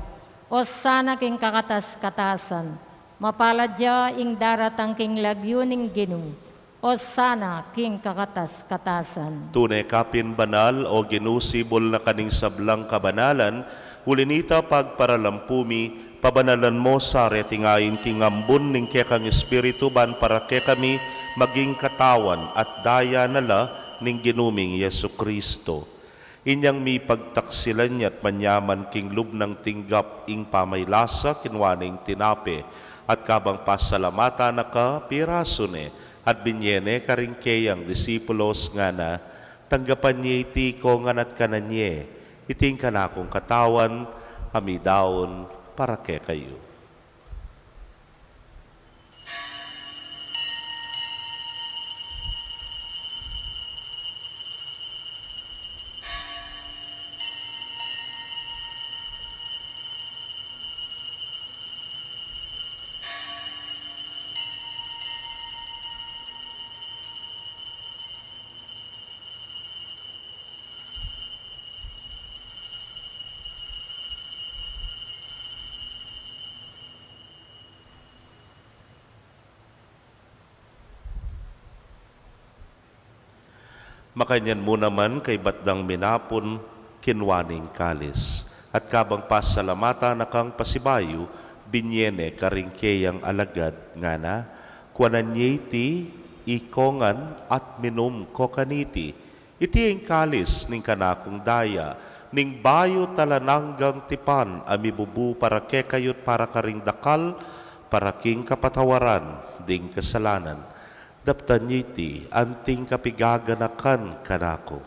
Osana king kakatas-katasan. Mapalad ya ing daratang king lagyu ning Ginu. Osana king kakatas-katasan. Tune ka pin banal, O Ginu, sibul na ka ning sablang kabanalan, uli nita pagparalampu mi, pabanalan mo sa reting ain king ambun ning kekang Espiritu ban para kekami maging katawan at daya na la ning Ginu ming Jesucristo. Inyang mipagtaksilan ya't manyaman king lub nang tinggap ing pamaylasa, kinua ne ing tinape, at kabang pasalamatan na ka, pirasu ne, at binye ne karing keyang disipulos, ngana: Tanggapan ye iti ikongan at kanan ye, iti ing kanakung katawan, a midaun para kekayu. Makanyan mu naman, kaybat dang minapun, kinua ne ing kalis, at kabang pasalamatan na kang pasibayu, binye ne karing keyang alagad, ngana: Kuanan ye iti ikongan at minum ko kaniti. Iti ing kalis ning kanakung daya, ning bayu't alang anggang tipan, a mibubu para kekayu't para karing dakal, para king kapatawaran ding kasalanan. Daptan ye iti anting kapigaganakan kanaku.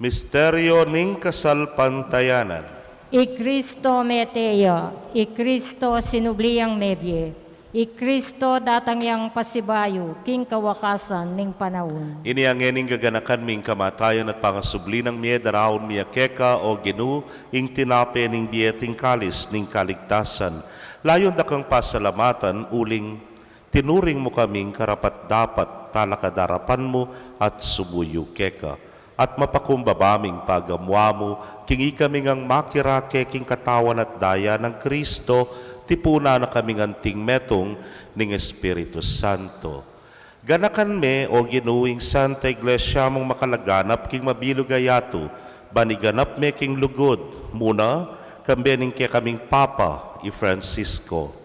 Misteryo ning kasalpantayanan. I Kristo mete ya, i Kristo sinubli yang mebie, i Kristo datang yang pasibayu king kawakasan ning panaun. Ini ngeni ing gaganakan mi ing kamatayan at pangasubli nang mie, daraun mi ya keka, O Ginu, ing tinape ning bie at ing kalis ning kaligtasan. Layun da kang pasalamatan uling tinuring mu kaming karapat-dapat talakad arapan mu at sumuyu keka. At mapakumbaba ming pagamuan mu, king ikami ngang makirake king katawan at daya nang Kristo, tipunan na kaming anting metung ning Espiritu Santo. Ganakan me, O Ginu, ing Santa Iglesia mung makalaganap king mabilug a yatu, ban iganap me king lugud mu na, kambe ning kekaming Papa, i Francisco.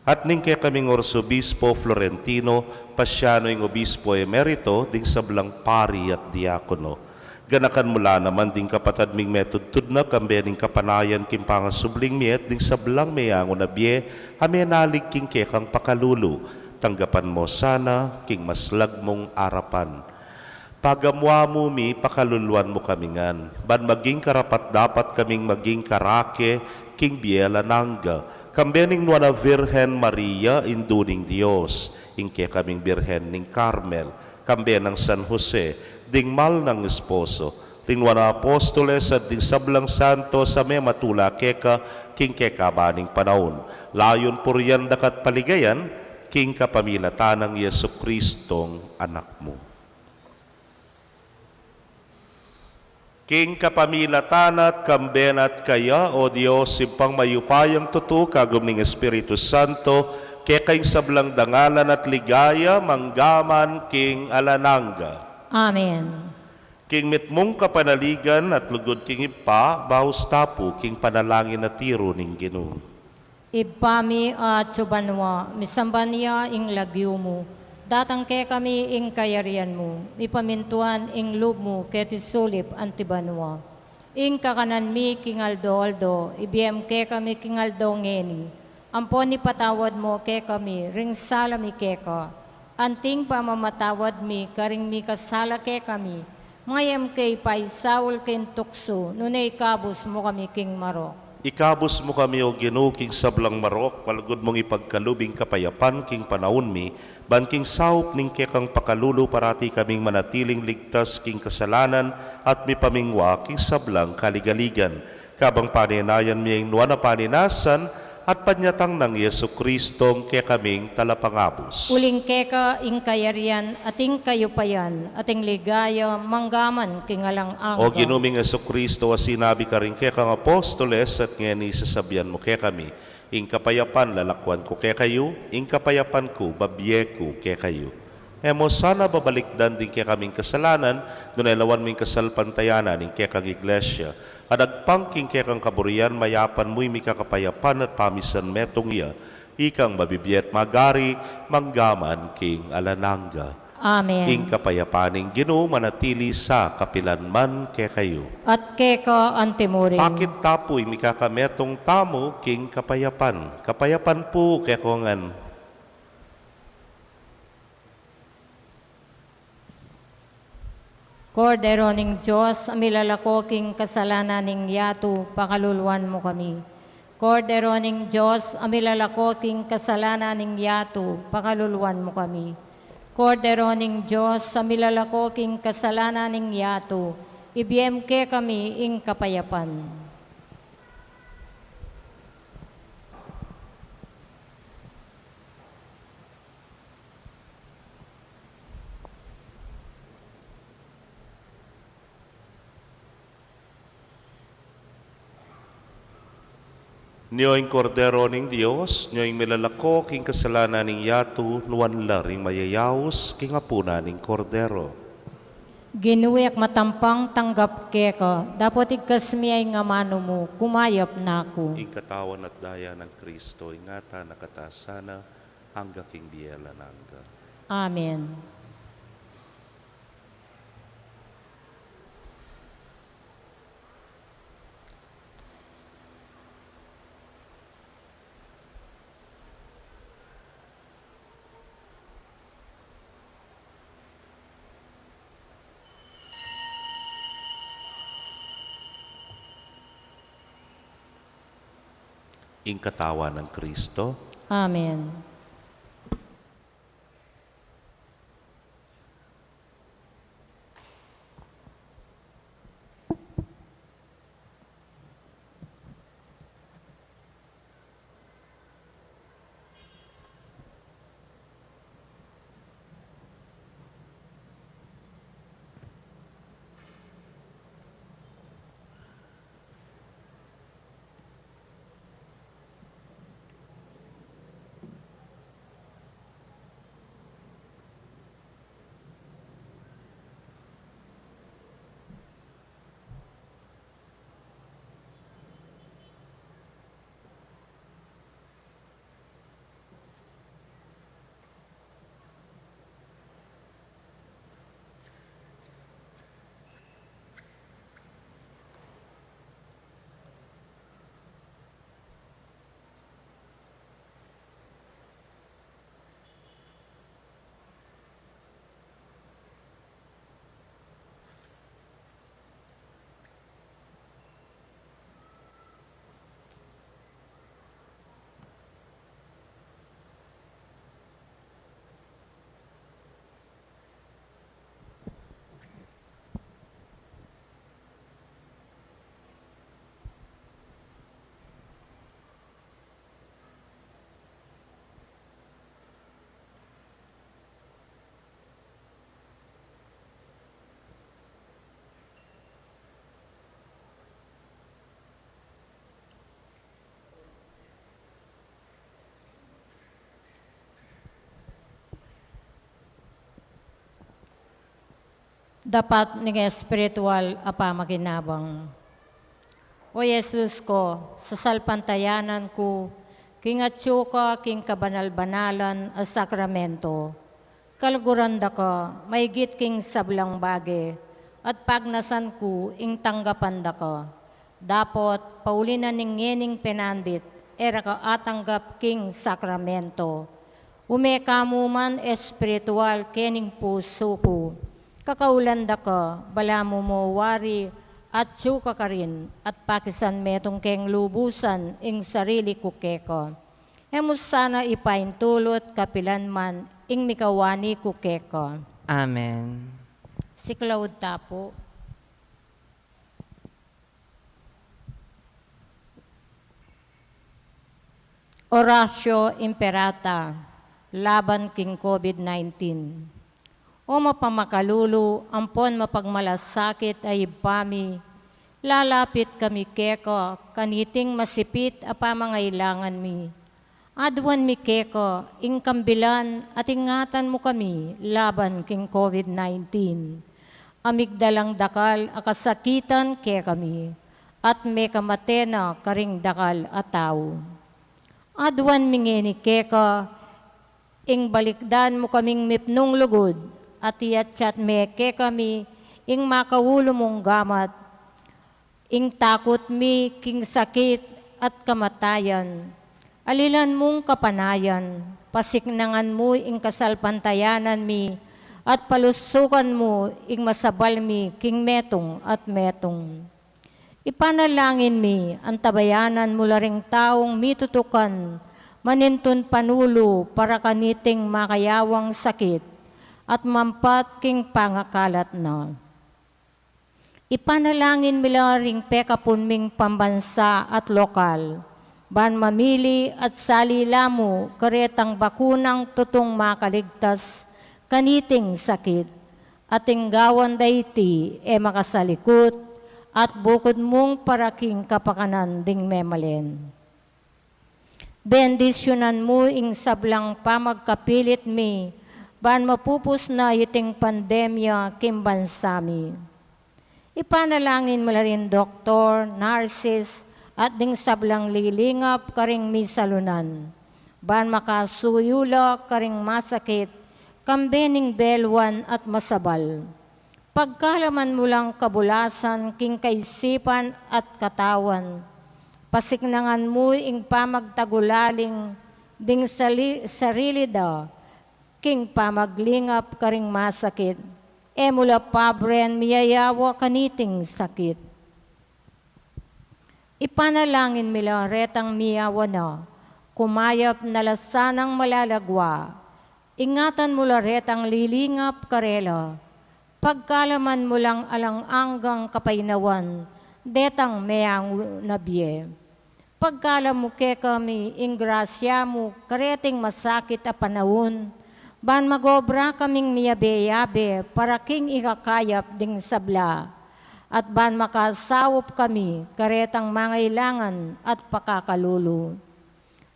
At ning kekaming Arsobispo Florentino Paciano, ing Obispo Emerito, ding sablang pari at diakono. Ganakan mu la naman ding kapatad ming metudtud na, kambe ning kapanayan king pangasubling mie at ding sablang meyangu na bie a menalig king kekang pakalulu. Tanggapan mo sana king maslag mung arapan. Pagamuan mu mi, pakaluluan mu kami ngan, ban maging karapat-dapat kaming maging karake king bie alang angga, kambe ning Nuan a Virgen Maria, Indu ning Dios, ing kekaming Birhen ning Carmel, kambe nang San Jose, ding mal nang esposo, ring Nuan a Apostoles at ding sablang santos a mematula keka king kekaban ning panaun. Layun purian da ka at paligayan, king kapamilatan nang Jesucristong Anak mu. King kapamilatan na at kambe na at kaya, O Dios, Ibpang mayupayang tutu, kagum ning Espiritu Santo, keka ing sablang dangalan at ligaya, mangga man king alang angga. Amen. King mitmung kapanaligan at lugud king Ibpa, baus tapu king panalangin a tiru ning Ginu. Ibpa mi, atsu ka banua, misamban ya ing lagyu mu, datang kekami ing kayarian mu, mipamintuan ing lub mu keti sulip anti banua. Ing kakanan mi king aldo-aldo, ibie mu kekami king aldo ngeni, Ampon ipatawad mu kekami ring sala mi keka, anting pamamatawad mi karing mikasala kekami, manga e mu ke paisaul king tuksu, nune ikabus mu kami king marok. Ikabus mu kami, O Ginu, king sablang marok, malugud mung ipagkalub ing kapayapan king panaun mi, ban king saup ning kekang pakalulu parati kaming manatiling ligtas king kasalanan at mipamingwa king sablang kaligaligan. Kabang panenayan mi ing nuan a panenasan, at panyatang nang Jesucristo ing kekaming talapangabus. Uling keka ing kayarian, at ing kayupayan, at ing ligaya, manggaman king alang angga. O Ginu ming Jesucristo, a sinabi karing kekang apostoles, at ngeni sasabian mu kekami, ing kapayapan lalakwan ku kekayu, ing kapayapan ku babie ku kekayu. E mu sana babalikdan ding kekaming kasalanan, nune lawan mu ing kasalpantayanan ning kekang Iglesia. At agpang king kekang kaburian, mayapan mu ing mikakapayapan at pamisan metung ya, ikang mabibie at magari, manggaman king alang angga. Amen. Ing kapayapan ning Ginu manatili sa kapilan man kekayu. At keka antimurin. Pakit ta pu ing mikakametung tamu king kapayapan. Kapayapan pu kekongan. Kordero ning Dios, a milalako king kasalanan ning yatu, pakaluluan mu kami. Kordero ning Dios, a milalako king kasalanan ning yatu, pakaluluan mu kami. Kordero ning Dios, a milalako king kasalanan ning yatu, ibie mu kekami ing kapayapan. Nyo ing Kordero ning Dios, nyo ing milalako king kasalanan ning yatu, nuan la ring mayayaus king apunan ning Kordero. Ginu, e ku matampang tanggap keka, dapot igkas mu ya ing amanu mu, kumayap na ku. Ing katawan at daya nang Kristo, ingatan na ka ta sana, angga king bie alang angga. Amen. Ing katawan nang Kristo. Amen. Dapat ning espiritual a pamakinabang. O Jesus ko, sasalpantayanan ku king atyu ka king kabanal-banalan a sakramento. Kaluguran da ka maigit king sablang bage, at pagnasan ku ing tanggapan da ka. Dapot, pauli na ning ngening penandit, e ra ka atanggap king sakramento. Ume ka mu man espiritual kening pusu ku. Kakaulan da ka, balamu mo wari, atyu ka karin, at pakisan metung keng lubusan ing sarili ku keka. E mu sana ipaintulut kapilan man ing mikawani ku keka. Amen. Siklaud ta pu. Oratio Imperata laban king COVID nineteen. O mapamakalulu ampon mapagmalasakit a Ibpa mi, lalapit kami keka kaniting masipit a pamangailangan mi. Aduan mi keka ing kambilan at ingatan mu kami laban king COVID nineteen. A migdalang dakal a kasakitan kekami, at mekamate na karing dakal a tau. Aduan mi ngeni keka ing balikdan mu kaming mipnung lugud, at iyatyat me kekami ing makaulu mung gamat, ing takut mi king sakit at kamatayan. Alilan mung kapanayan, pasiknangan mu ing kasalpantayanan mi, at palusukan mu ing masabal mi king metung at metung. Ipanalangin mi, antabayanan mu la ring taung mitutukan, manintun panulu para kaniting makayawang sakit, at mampat king pangakalat na. Ipanalangin mi la ring pekapun ming pambansa at lokal, ban mamili at sali la mu karetang bakunang tutung makaligtas kaniting sakit, at ing gawan da iti e makasalikut, at bukud mung para king kapakanan ding memalen. Bendisyunan mu ing sablang pamagkapilit mi, ban mapupus na iting pandemya king bansa mi. Ipanalangin mu la ring doktor, nurses, at ding sablang lilingap karing misalunan, ban makasuyu la karing masakit, kambe ning beluan at masabal. Pagkalaman mu lang kabulasan king kaisipan at katawan. Pasiknangan mu ing pamagtagulaling ding sali-, sarili da king pamaglingap karing masakit. E mu la pabren miyayawa kaniting sakit. Ipanalangin mi la retang miyawa na, kumayap na la sanang malalagwa. Ingatan mu la retang lilingap karela. Pagkalaman mu lang alang anggang kapaynawan detang meangu na bie. Pagkalam mu kekami ing grasya mu kareting masakit a panaun, ban magobra kaming miyabe-yabe para king ikakayap ding sabla, at ban makasaup kami karetang mangailangan at pakakalulu.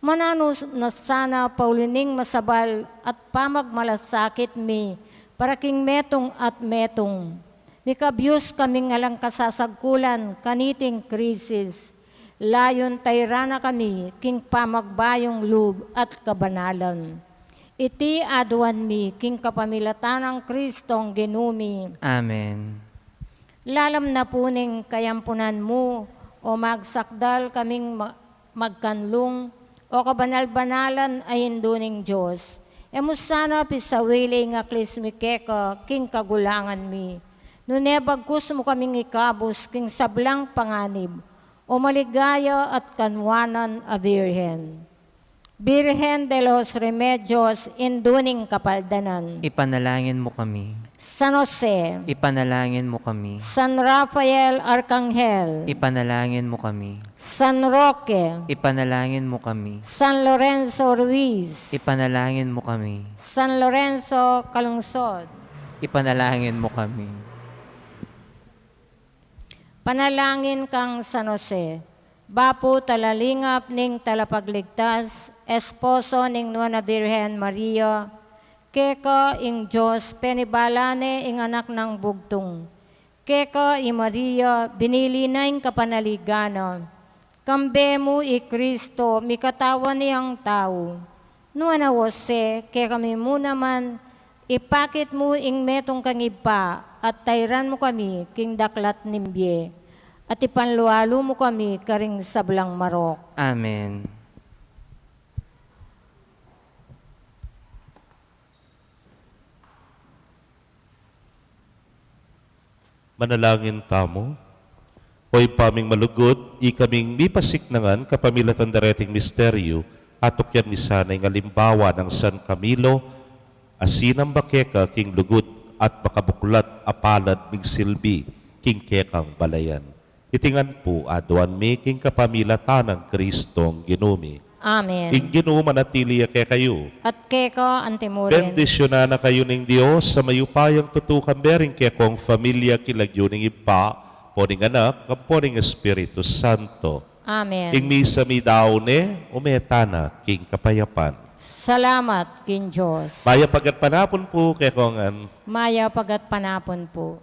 Mananu na sana pauli ning masabal at pamagmalasakit mi para king metung at metung. Mikabyus kaming alang kasasagkulan kaniting krisis. Layun tayran na kami king pamagbayung lub at kabanalan. Iti aduan mi king kapamilatan nang Kristong Ginu mi. Amen. Lalam na pu ning kayampunan mu, o magsakdal kaming ma-, magkanlung, o kabanal-banalan a Indu ning Dios. E mu sana pisawili ing aklis mi keka king kagulangan mi, nune bagkus mu kaming ikabus king sablang panganib, o maligaya at kanwanan a Birhen. Birhen de los Remedios, Indu ning Kapaldanan. Ipanalangin mu kami. San Jose. Ipanalangin mu kami. San Rafael Arkanghel. Ipanalangin mu kami. San Roque. Ipanalangin mu kami. San Lorenzo Ruiz. Ipanalangin mu kami. San Lorenzo Calungsod. Ipanalangin mu kami. Panalangin kang San Jose, bapu talalingap ning Talapagligtas, esposo ning Nuan a Birhen Maria, keka ing Dios penibala ne ing Anak nang Bugtung. Keka i Maria, binili na ing kapanaligan na. Kambe mu i Kristo, mikatawan yang tau. Nuan a Jose, kekami mu naman, ipakit mu ing metung kang Ibpa, at tayran mu kami king daklat ning bie, at ipanlualu mu kami karing sablang marok. Amen. Manalangin tamu. O Ibpa ming malugud, ikaming mipasiknangan kapamilatan dareting misteryu, atukyan mi sana ing alimbawa nang San Camilo, a sinamba keka king lugud at makabuklat a palad migsilbi king kekang balayan. Iti ngan pu aduan mi king kapamilatan nang Kristong Ginu mi. Amen. Ing Ginu manatili ya kekayu. At keka antimurin. Bendisyunan na kayu ning Dios a mayupayang tutu, kambe ring kekong familia, king lagyu ning Ibpa, ampo ning Anak, ampo ning Espiritu Santo. Amen. Ing misa mi dau ne, ume tana king kapayapan. Salamat king Dios. Mayap a gatpanapun pu kekongan. Mayap a gatpanapun pu.